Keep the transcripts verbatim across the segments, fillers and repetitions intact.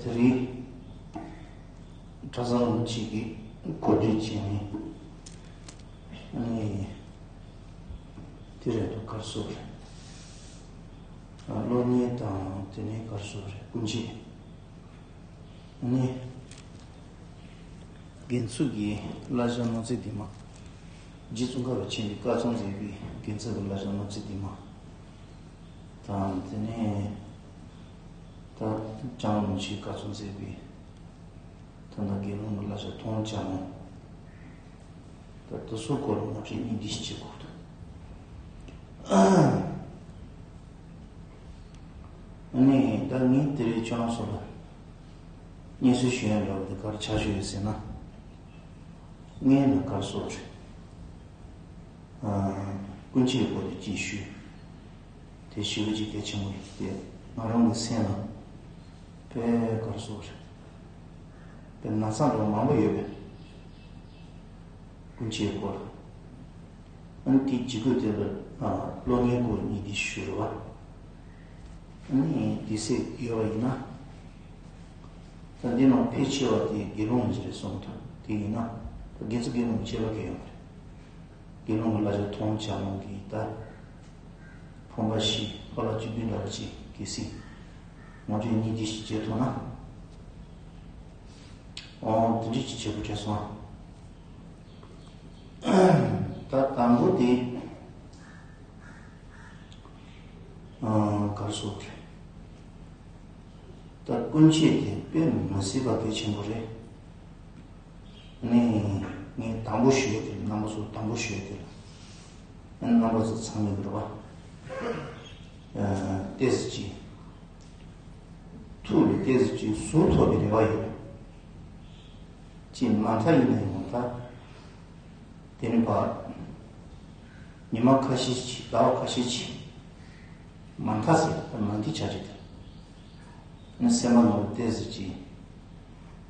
དེ་རིང་གྲྭ་ཚང་རིན་པོ་ཆེ་གིས་གོ་སྒྲིག་བྱས་ནས། ཨ་ནི་དེ་རེད་འདུག་གར་སོང་རེད། ཨ། གློག་བརྙན་དང་དེ་ནས་གར་སོང་རེད། སྐུ་མཆེད། ཨ་ནི་རྒན་ཚུལ་གྱི་བླ་ཞྭ་ནོར་རྩེ་གདིང་མ། རྗེ་ཙོང་ཁ་པ་ཆེན་པོས་བཀའ་གཙང་མཛད་པའི་རྒན་ཚུལ་གྱི་བླ་ཞྭ་ནོར་རྩེ་གདིང་མ། དང་དེ་ནས་ད་ལྕང་ལུང་ཆེན་བཀའ་གཙང་མཛད་པའི། ད་ལྟ་དགེ་སློང་གི་བླ་ཞྭ་མཐོང་བྱ་མོ། ད་དེ་ཚོའི་སྐོར་ལ་ངོ་སྤྲོད་སྙིང་བསྡུས་ཤིག་བྱེད་དགོས་འདུག་ཨ་ནི་ད་ངས་དེ་རིང་ཁྱོད་རང་ཚོ་ལ་སྙན་སེང་ཞུ་ཡ་འདྲ་བོ་དེ་ག་རེ་ཆ་བཞག་ཡོད་ཟེར་ན། སྔོན་ལ་གར་སོང་རེད། ཨ། སྐུ་མཆེད་སྐོར་དེ་ཅིག་ཞུས། དེ་ཞེ་པོ་ཅིག་གལ་ཆེན་པོ་རེད་དེ། ང་རང་གི་སེམས་ལ་དཔེ་གར་སོང་རེད། དཔེ་ན་ཚ་འདྲ་བོ་མང་པོ་ཡོད་པས། སྐུ་མཆེད་སྐོར། ཨ་ནི་དེའི་ལྗིད་སྐུད་དེ་ལ། ཨ། གློག་བརྙན་སྐོར་གཉིས་དེ་ཞུས་རེད་བ། ཨ་ནི་དེ་ཚོ་ཡོད་པ་ཡིན་ན། ད་འདི་ནང་ཕལ་ཆེ་བ་དེ་དགེ་སློང་ཡིན་གྱི་རེད་གསུངས་འདུག་དེ་ཡིན་ན་ད་དགེ་ཚུལ་དགེ་སློང་ཁྱད་པར་གང་ཡང་མ་རེད། དགེ་སློང་གི་བླ་ཞྭ་མཐོང་བྱ་མོ་གི་ད་ཕོངས་པ་བཞི་ཕོ་ལྷ་བཅུ་བདུན་འདྲ་བ་ཅིག་གི་སྲིད། ངོ་སྤྲོད་སྙིང་བསྡུས་ཤིག་བྱེད་ཐུབ་ན། ཨོ། དེ་འདྲ་ཅིག་བྱེད་དགོས་བྱུང་སོང་། ད་དང་པོ་དེ། ཨ། གར་སོང་རེད། ད་སྐུ་མཆེད་དེ་དཔེ་མི་སྲིད་པ་གལ་ཆེན་པོ་རེད། ནས་ངས་དང་པོ་ཞུ་ཡ་དེ་ལ། རྣམ་པ་ཚོ་དང་པོ་ཞུ་ཡ་དེ་ལ། རྣམ་པ་ཚོ་ཚང་མས་རེད་བ། ཨ། ཏོག་ཙམ་ཅིག་ཐུགས་ལ་ཏོག་ཙམ་ཅིག་ཟུར་ཐོབ་པའི་རེ་བ་ཡོད། ཅིག་མ་མཐའ་ཡིན་ན་ཡང་ད། དེ་ནས་ཕར་ཉི་མ་ཁ་ཤས་ཅིག་ཟླ་བ་ཁ་ཤས་ཅིག་མ་མཐའ་ཟེར་ད་མ་མཐའི་ཆ་ཅིག་དང་། ནི་སེམས་པ་ནང་ལ་ཏོག་ཙམ་ཅིག་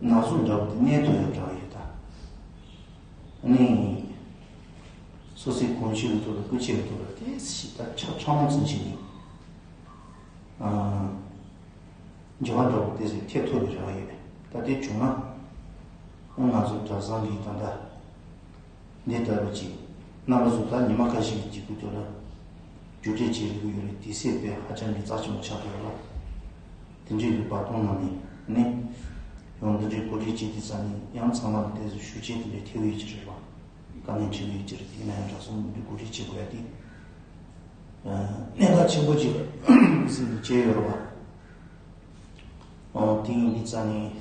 ན་ཟུག་འདྲ་བོ་དེ་གནས་ཐུབ་ཡོད་འདྲ་བ་ཡོད་ད། ནི་སོ་སོའི་གོང་ཞུས་ཀྱི་ཐོག་ལ། སྐུ་མཆེད་ཀྱི་ཐོག་ལ་ཏོག་ཙམ་ཅིག་ད་ཆ་ཚང་མ་ཚུན་ཆད་ནས། ཨ། འགྱུར་བ་འདྲ་བོ་ཏོག་ཙམ་ཐེབས་ཐུབ་པའི་རེ་བ་ཡོད། ད་དེ་བྱུང་ན། ང་ཚོ་གྲྭ་ཚང་གི་ད་ལྟ་འདི་ལྟ་བུ་ཅིག་རྣམ་པ་ཚོ་ད་ཉི་མ་ཁ་ཤས་ཀྱི་འཇིགས་སྐུལ་དེ་ལ་རྒྱུགས་སྤྲོད་བྱེད་ཀྱི་ཡོད་རེད། དེ་སྲིད་དཔེ་ཧ་ཅང་གི་རྩ་ཆེན་པོ་ཆགས་ཀྱི་ཡོད་ལ། དེ་འདྲའི་གི་བར་སྟོང་ནང་ནས་ནི་ཡང་འདི་འདྲའི་གོ་སྒྲིག་བྱས་དུས་ཙམ་ནས་ཡང་ཚང་མ་ལ་ཏོག་ཙམ་ཤུགས་རྐྱེན་དེ་འདྲའི་ཐེབས་ཡོད་ཀྱི་རེད་བ། དཀའ་ངལ་འཕྲད་ཡོད་ཀྱི་རེད། དེ་ཡིན་ན་ཡང་གྲྭ་ཚང་འདི་གོ་སྒྲིག་བྱེད་དགོས་ཡ་དེ། ཨ། གནད་འགག་ཆེན་པོ་ཅིག་ཟིན་ནས་བྱས་ཡོད་རེད་བ། ཨོ། དེ་ཡིན་དུས་ཙམ་ནས་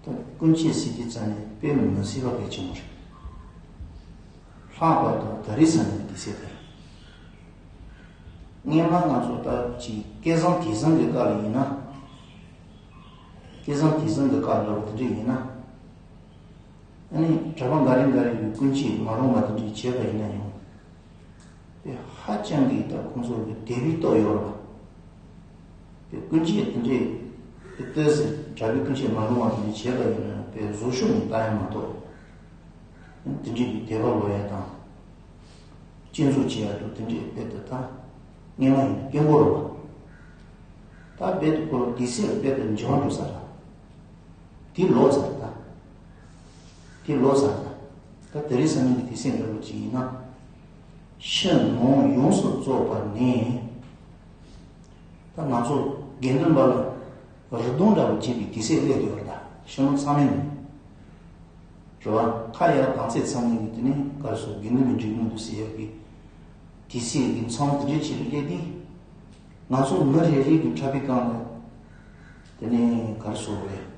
ད་སྐུ་མཆེད་ཟེར་དུས་ཙམ་ནས་དཔེ་མི་སྲིད་པ་གལ་ཆེན་པོ་རེད། ལྷག་པར་དུ་ད་རེས་ས་ནས་དེ་ཟེར་ཏེ། སྔོན་མ་ང་ཚོ་ད་ཅིག་སྐལ་བཟང་དུས་བཟང་གི་སྐབས་ལ་ཡིན་ན། སྐལ་བཟང་དུས་བཟང་གི་སྐབས་ལ་འོ་དེ་འདྲ་ཡིན་ན། ཨ་ནི་གྲྭ་པ་འགའ་རེ་འགའ་རེ་གིས་སྐུ་མཆེད་མ་རུང་བ་དེ་འདྲ་བྱས་པ་ཡིན་ན་ཡང་། དེ་ཧ་ཅང་གི་ད་ཁོང་ཚོ་གི་དད་པའི་སྟོབས་ཡོད་རེད་པ། དེ་སྐུ་མཆེད་དེ་འདྲའི་ཏོག་ཙམ་གྲྭ་པའི་སྐུ་མཆེད་མ་རུང་བ་དེ་འདྲ་བྱས་པ་ཡིན་ན་དཔེ་བཟོ་ཤུགས་ནས་ལྟ་ཡ་མ་གཏོགས། དེ་འདྲའི་གི་དད་པ་ལོག་ཡ་དང་། སྐྱོན་འཛུགས་བྱེད་ཡ་འདུག་དེ་འདྲའི་དཔེ་དེ་ད་སྔོན་མ་ཡིན་ན་སྐྱོན་པོ་རེད་པ། ད་དཔེ་དེ་ཁོ་དེ་སྲིད་ལ་དཔེ་དེ་འགྱུར་བ་འགྲོ་ས་རེད། དེ་ལོག་ཚར་ད། དེ་ལོག་ཚར་ད། ད་དེ་རིང་སང་ཉིན་གྱི་དུས་ཚོད་འདྲ་པོ་ཅིག་ཡིན་ན། ཕྱི་ནང་ཡོངས་སུ་རྫོགས་པ་ནས། ད་ང་ཚོ་དགེ་འདུན་པ་ལ་རུབ་རྡུང་འདྲ་པོ་བྱེད་པའི་དུས་ཚོད་སླེབས་ཡོད་རེད་ད། ཕྱི་ནང་ཚང་མས་ནི། རེད་བ། ཁ་ཡར་གདངས་ཚད་ཚང་མས་ནི་དེ་ནས་ག་རེ་ཟེར། དགེ་འདུན་པའི་འགྲིག་མི་འདུག་ཟེར་ཡག་གི་དུས་ཚོད་ཀྱི་མཚམས་དེ་འདྲ་ཅིག་སླེབས་དུས། ང་ཚོ་མི་རེ་རེ་གི་འཁྲབ་པའི་སྒང་ལ། དེ་ནས་ག་རེ་ཟེར་དགོས་རེད།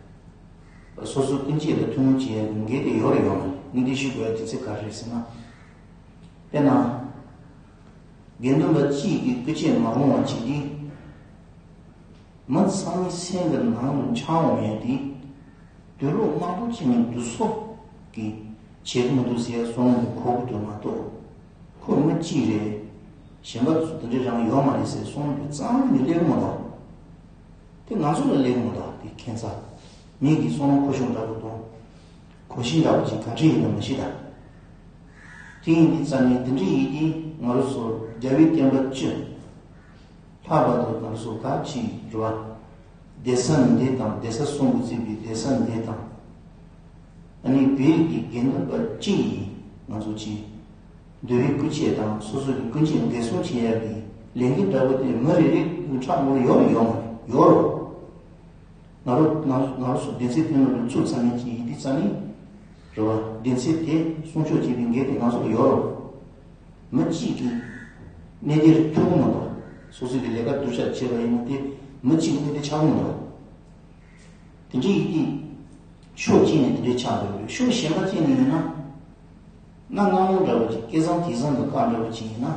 སོ་སོའི་སྤུན་མཆེད་ལ་ཐུན་མོང་བྱེད་ཡག་གི་འགན་དེ་ཡོད་རེད་ཡོད་མ་རེད། སྙིང་བསྡུས་ཞུ་དགོས་ཡག་དུས་ཚོད་ག་རེ་རེད་ཟེར་ན། དཔེར་ན། དགེ་འདུན་པ་གཅིག་གི་སྐུ་མཆེད་མ་རུང་བ་བྱེད་དུས། མི་ཚང་མའི་སེམས་ཀྱི་ནང་ལ་འཆར་འོང་ཡག་དེ། དུག་ལོག་དམར་པོ་ཅིག་ནི་དུག་སོགས་ཀྱིས་བྱེད་ཀྱི་མི་འདུག་ཟེར་གསུངས་ཏེ་གོ་གི་འདུག་མ་གཏོགས། ཁོ་མི་གཅིག་རེད། གཞན་པ་ཚོ་དེ་འདྲ་རང་ཡོད་མ་རེད་ཟེར་གསུངས་དུས་ཙང་ནི་སླེབས་མི་འདུག་དེ་ང་ཚོ་ལ་སླེབས་མི་འདུག་དེ་ཁྱད་མཚར། མི་གི་བསམ་བློ་འཁོར་ཤུགས་འདྲ་པོ་དང་། གོ་ཤེས་འདྲ་པོ་ཅིག་ག་འདྲ་ཡིན་ན་མི་ཤེས་ད། དེ་ཡིན་དུས་ཙང་ནི་དེ་འདྲ་ཡིན་དུས་ང་རང་ཚོ་རྒྱལ་བའི་བསྟན་པ་སྤྱི། ལྷག་པར་དུ་ང་ཚོ་ད་ཅིག་རེད་བ། གདན་ས་འདི་དང་གདན་ས་གསུམ་གྱིས་གཙོས་པའི་གདན་ས་འདི་དང་། ཨ་ནི་བོད་ཀྱི་དགེ་འདུན་པ་སྤྱི་ཡི་ང་ཚོ་ཅིག་འདུལ་བའི་སྐུ་བཅས་དང་སོ་སོ་གི་སྐུ་མཆེད་འགན་སྲུང་བྱེད་ཡག་གི་ལས་འགན་འདྲ་པོ་དེ་མི་རེ་རེ་གི་ཕྲག་མོ་ལ་ཡོད་རེད་ཡོད་མ་རེད་ཡོད་རེད། ང་རང་ང་རང་ང་རང་ཚོ་གདན་སའི་དོན་ལ་ཚུར་ཚང་མས་ཅིག་ཡིད་དེ་རྩ་ནས་རེད་བ། གདན་སའི་དེ་སྲུང་སྐྱོབ་བྱེད་པའི་འགན་དེ་ང་ཚོ་ལ་ཡོད་རེད། མི་གཅིག་གིས་གནད་དོན་འཁྱོལ་གི་མི་འདུག་སོ་སོ་གི་ལས་ཀ་བསྡུ་བཞག་བྱས་པ་ཡིན་ན་དེ་མི་གཅིག་གིས་གནད་དོན་ཆགས་གི་མི་འདུག་དེ་འདྲའི་ཡིད་དེ་ཕྱོགས་གཅིག་ནས་དེ་འདྲའི་ཆགས་འགྲོ་གི་རེད། ཕྱོགས་གཞན་པ་གཅིག་ནས་ཡིན་ན། གནའ་སྔ་མོ་འདྲ་བོ་ཅིག་སྐལ་བཟང་དེང་སང་གི་བཀའ་འདྲ་བོ་ཅིག་ཡིན་ན།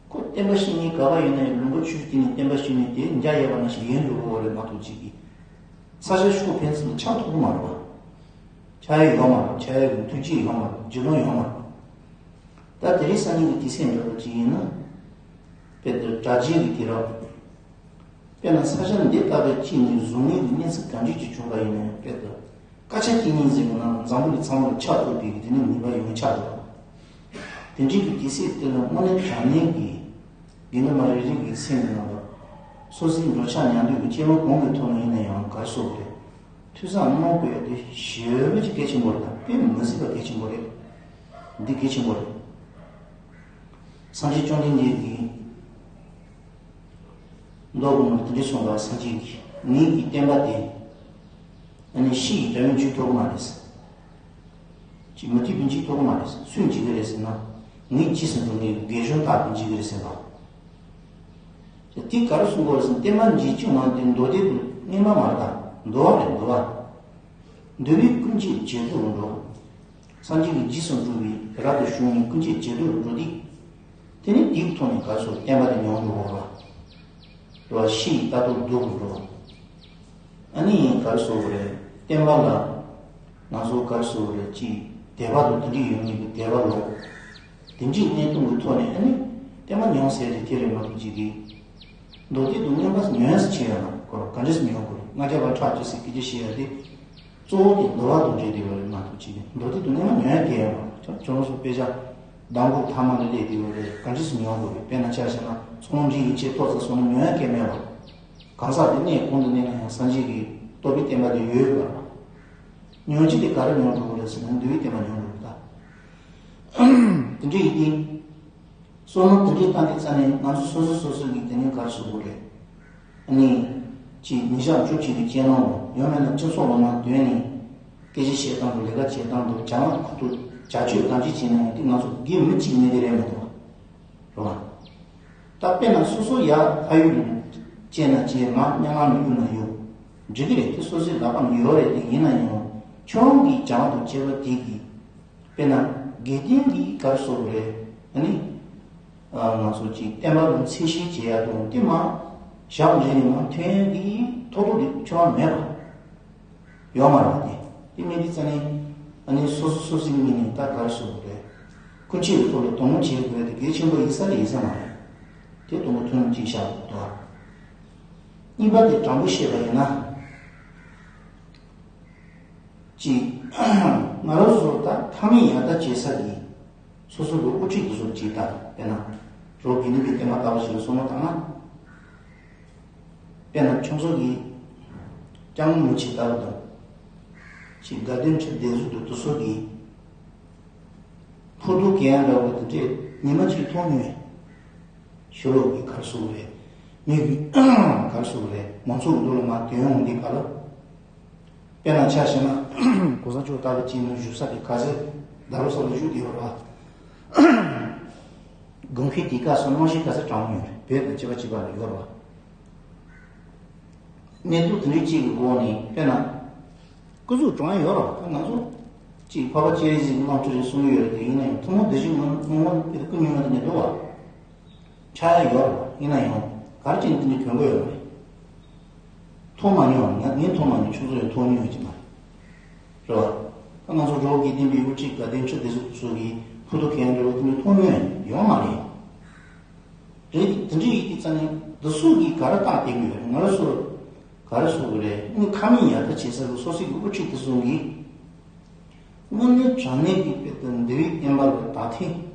ཁོ་བསྟན་པ་བཤིག་མཁན་ག་པར་ཡོད་ན་ཡང་ལུང་པ་ཆུང་ཆུང་དེ་ནས་བསྟན་པ་བཤིག་ནས་དེ་འཇའ་ཡལ་བ་ནང་བཞིན་ཡལ་འགྲོ་གི་ཡོད་རེད་མ་གཏོགས་ཅིག་གིས་ས་ཆ་ཕྱོགས་ཕན་ཚུན་ལ་ཆགས་ཐུབ་ཀྱི་མ་རེད་བ། ཆགས་ཡ་ཡོད་མ་རེད། ཆགས་ཡ་ཡོད། ཐུགས་རྗེ་ཡོད་མ་རེད། རྒྱུ་ནོར་ཡོད་མ་རེད། ད་དེ་རིང་སང་ཉིན་གྱི་དུས་ཚོད་འདྲ་བོ་ཅིག་ཡིན་ན། དཔེ་དེ་གྲ་རྒྱས་ཀྱི་དུས་རབས། དཔེར་ན་ས་ཆ་འདི་ལྟ་བུའི་དཀྱིལ་ནས་བཟོ་ལས་ཀྱི་གནས་ཚུལ་གང་འདྲ་ཅིག་བྱུང་བ་ཡིན་ནའང་དཔེ་དེ། སྐད་ཆ་གཅིག་གཉིས་ཟེར་བ་ན་འཛམ་བུ་གླིང་ཚང་མ་ལ་ཁྱབ་ཐུབ་པའི་དེ་ནི་ནུས་པ་ཡོད་ཁྱབ་འདུག་དེ་འདྲའི་གི་དུས་ཚོད་དེ་ལ་དངོས་གནས་དྲང་གནས་ཀྱི་དགེ་འདུན་མ་རེ་རེ་གི་སེམས་ཀྱི་ནང་ལ་སོ་སོའི་འགྲོ་འཆག་མྱང་འདོད་ཀྱི་སྐྱེ་བོ་གང་གི་ཐོག་ནས་ཡིན་ན་ཡང་ག་རེ་ཟེར་དགོས་རེད། ཐོས་བསམ་གནང་དགོས་ཡ་དེ་ཞེ་པོ་ཅིག་གལ་ཆེན་པོ་རེད། ད་དཔེ་མི་སྲིད་པ་གལ་ཆེན་པོ་རེད། འདི་གལ་ཆེན་པོ་རེད། སངས་རྒྱས་བཅོམ་ལྡན་འདས་ཀྱིས་མདོ་ཀུན་ལ་དེ་འདྲ་གསུངས་པ། སངས་རྒྱས་ཀྱིས་ངེད་ཀྱི་བསྟན་པ་དེ་ཨ་ནི་ཤི་ཡི་དགྲ་ཡིས་འཇིག་ཐུབ་ཀྱི་མ་རེད། ཅིག་མུ་མཐུད་དུ་འཇིག་ཐུབ་ཀྱི་མ་རེད། སུས་འཇིག་གི་རེད་ཟེར་ན། ངའི་རྗེས་སུ་འགྲོ་མཁན་རྒན་གཞོན་དག་གིས་འཇིག་གི་རེད་ཟེར་བ། དེ་ག་རེ་གསུང་གི་རེད་ཟེར་ན་བསྟན་པ་འཇིག་རྒྱུ་མ་དེ་མདོ་སྡེ་དུ་གནས་མ་མ་རེད་ད། འདུལ་བ་རེད་འདུལ་བ། འདུལ་བའི་ཀུན་བྱེད་བྱེ་བྲག་ལ་འགྲོ། སངས་རྒྱས་ཀྱི་རྗེས་སུ་འགྲོ་བའི་རབ་ཏུ་བྱུང་བའི་ཀུན་བྱེད་བྱེ་བྲག་ལ་འགྲོ་དུས། དེ་ནི་དེའི་ཐོག་ནས་ག་རེ་ཟེར་བསྟན་པ་དེ་མྱོང་འགྲོ་དགོས་རེད་བ། འགྲོ་བ་ཤི་ཡི་ལྟ་རྟོག་སྡུག་གི་འགྲོ་བ། ཨ་ནི་ག་རེ་ཟེར་དགོས་རེད། བསྟན་པ་ལ་ང་ཚོ་ག་རེ་ཟེར་དགོས་རེད། ཅིག་དད་པ་དང་དེ་འདྲ་ཡོད་མཁན་གྱི་དད་པ་ལོག་དེ་འདྲའི་གནས་སྟངས་ཀྱི་ཐོག་ནས་ཨ་ནི་བསྟན་པ་མྱོང་ཟེར་དེ་དེ་རེད་མ་གཏོགས་ཅིག་གིས། མདོ་སྡེ་དུ་མངོན་པ་ཉོན་ཟེར་བྱས་ཡོད་ན་ཁོ་རང་ག་འདྲས་སེ་མྱོང་དགོས་རེད། ལྔ་བརྒྱ་པ་ཁྲག་གཅིག་ཟེར་སྐད་ཆ་བཤད་ཡ་དེ། གཙོ་བོ་དེ་འདུལ་བ་དང་འབྲེལ་བསྡད་ཡོད་རེད་མ་གཏོགས་ཅིག་གིས་མདོ་སྡེ་དུ་མངོན་པ་ཉོན་ཡ་གལ་ཡོད་མ་རེད། ཁྱོད་ཁྱོད་རང་ཚོ་དཔེ་ཆ་གདམས་སྐོར་ཐ་མ་འདི་སླེབས་བསྡད་ཡོད་རེད། ག་འདྲས་སེ་མྱོང་དགོས་རེད། དཔེར་ན་ཆ་བཞག་ན་ཚོང་འབྲེལ་ཡིན་ཆད་ཐོག་ཚ་སོང་ན་ཉོན་ཡ་གལ་མེད་པ། གང་ཟག་དེ་གནས་གང་དུ་གནས་ན་ཡང་སངས་རྒྱས་ཀྱི་རྟོགས་པའི་བསྟན་པ་དེ་ཡོད་ཡོད་པ་རེད། ཉོན་ཅིག་དེ་ག་རེ་ཉོན་འགྲོ་གི་རེད་ཟེར་ན་འདུལ་བའི་བསྟན་པ་ཉོན་འགྲོ་གི་ད། དེ་འདྲ་ཡིན་དུས། བསོད་ནམས་དེ་འདྲའི་བཏང་དེ་རྩ་ནས་ང་ཚོ་སོ་སོ་སོ་སོ་གི་དེ་ནས་ག་རེ་ཟེར་དགོས་རེད། ཨ་ནི། ཅིག་ཉིན་ཞག་བཅུ་གཅིག་གི་སྤྱན་སློང་ཡང་མིན་ན་སྤྱི་ཚོགས་ལ་མ་དོན་ནས། སྐད་ཆ་བཤད་སྟངས་དང་ལས་ཀ་བྱེད་སྟངས་དང་བྱ་བ་ཁོ་ཐུག་བྱ་སྤྱོད་གང་ཅི་བྱེད་ན་ཡང་དེ་ང་ཚོ་དགེ་མི་གཅིག་མི་དེ་རེད་མི་འདུག་རེད་བ། ད་དཔེར་ན་སོ་སོ་ཡ་ཕ་ཡུལ་ལ་སྐྱེས་ན་སྐྱེས་མ་སྨྱོ་ལམ་ལ་གཡུག་ན་གཡུག་འགྲིག་གི་རེད། དེ་སོ་སོའི་ལག་པ་ནས་ཡོད་རེད། དེ་ཡིན་ན་ཡང་ཁྱོད་རང་གི་བྱ་བ་དང་བྱེད་པ་དེ་གིས། དཔེར་ན། དགེ་ལྡན་གྱི་ག་རེ་ཟེར་དགོས་རེད། ཨ་ནི། ང་ཚོ་ཅིག་བསྟན་པ་ལ་ཚད་གཞི་བྱེད་ཡ་དང་དེ་མ། ཞག་རེ་ནས་མ་ཐོན་ཡ་གི་ཐོག་ཐོག་དེ་ཁྱོད་རང་མེད་པ། ཡོད་མ་རེད་དེ། དེ་མེད་དུས་ཙ་ནས། ཨ་ནི་སོ་སོ་སོ་སོའི་ངོས་ནས་ད་ག་རེ་ཟེར་དགོས་རེད། ཀུན་སྤྱོད་ཀྱི་ཐོག་ལ་དོ་སྣང་བྱེད་དགོས་ཡ་དེ་གལ་ཆེན་པོ་ཡིན་ས་རེད་ཡིན་ས་མ་རེད། དེ་དང་པོ་ཐུན་མོང་གཅིག་བཞག་དགོས་འདུག་གཉིས་པ་དེ་དྲང་པོ་བཤད་པ་ཡིན་ན། གཅིག་ང་རང་ཚོ་ད་མཐའ་མའི་ཡར་ལྟ་བྱེད་ས་གི་སོ་སོ་གི་དབུ་ཁྲིད་དེ་ཚོ་གཅིག་ལྟ། དཔེར་ན། རོགས་དགེ་འདུན་པའི་བསྟན་པ་ལྟ་བུ་ཞིག་ལ་བསམ་བློ་བཏང་ན། དཔེར་ན་ཁྱོད་ཚོ་གི་སྐྱབས་མགོན་མི་ཆེན་ལྟ་བུ་དང་། གཅིག་དགའ་ལྡན་ཁྲི་སྡེ་ཟུར་དུ་དེ་ཚོ་གི་ཕུར་དུ་གན་འདྲ་བོ་དེ་འདྲས་ཉི་མ་གཅིག་མཐོང་མྱོང་། ཕྱི་ལོགས་ཀྱི་ག་རེ་ཟེར་དགོས་རེད། མི་གི་ག་རེ་ཟེར་དགོས་རེད། མང་ཚོགས་ཀྱི་ལུགས་ལ་མར་ཐོན་ཡོང་འདི་ག་ལ། དཔེར་ན་ཆ་བཞག་ན། གོང་ས་མཆོག་ལྟ་བུ་ཅིག་ནང་བཞུགས་ས་དེ་ག་ཚད་ད་རུང་ས་ལ་བཞུགས་བསྡད་ཡོད་རེད་བ། དགོངས་ཁྲེལ་དེ་ག་ཚོད་གནང་ཤེས་ག་ཚད་དྲང་མོ་ཡོད་རེད། བོད་དང་བྱེས་པ་བྱིས་པ་ལ་ཡོད་རེད་བ། གནས་ཚུལ་དེ་འདྲའི་གཅིག་གི་སྒོ་ནས་དཔེར་ན། སྐུ་གཟུགས་གྲང་ཡོད་རེད་བ། ད་ང་ཚོ་གཅིག་འཕགས་པ་སྤྱན་རས་གཟིགས་ཀྱི་རྣམ་ཐར་རེ་གསུང་གི་ཡོད་རེད་དེ། ཡིན་ན་ཡང་ཐུན་མོང་བདེ་གཤེགས་སྔོན་སྔོན་མ་དེ་སྐུ་ཉུང་ཉུང་དེ་འདྲ་འདུག་བ། ཆགས་ཡ་ཡོད་རེད་བ། ཡིན་ན་ཡང་ག་རེ་བྱས་ནས་དེ་འདྲ་གྱོན་དགོས་ཡོད་མ་རེད། མཐོང་མ་མྱོང་། ང་ངས་མཐོང་མ་མྱོང་། ཁྱོད་ཚོ་ཡང་མཐོང་མྱོང་ཡོད་ཀྱི་མ་རེད། རེད་བ། ད་ང་ཚོ་རོགས་དགེ་ལྡན་པའི་དབུ་ཁྲིད་དགའ་ལྡན་ཁྲི་སྡེ་ཟུར་ཚོ་གིས་ཕུར་དུ་གན་འདྲ་བོ་དེ་འདྲ་མཐོང་མྱོང་ཡོད་མ་རེད། རེད། དེ་འདྲ་ཡིན་དུས་ཙ་ནས་འདི་ཚོ་གིས་ག་རེ་བཏང་བསྡད་ཀྱི་ཡོད་རེད། ང་རང་ཚོ་ག་རེ་ཟེར་དགོས་རེད། ངས་ཁ་མིག་ཡར་ལྟ་བྱེད་ས་ལ་སོ་སོ་གི་དབུ་ཁྲིད་དེ་ཚོ་གིས། དངོས་གནས་དྲང་གནས་ཀྱི་དཔེ་དེ་འདུལ་བའི་བསྟན་པ་ལ་ད་ཐེངས།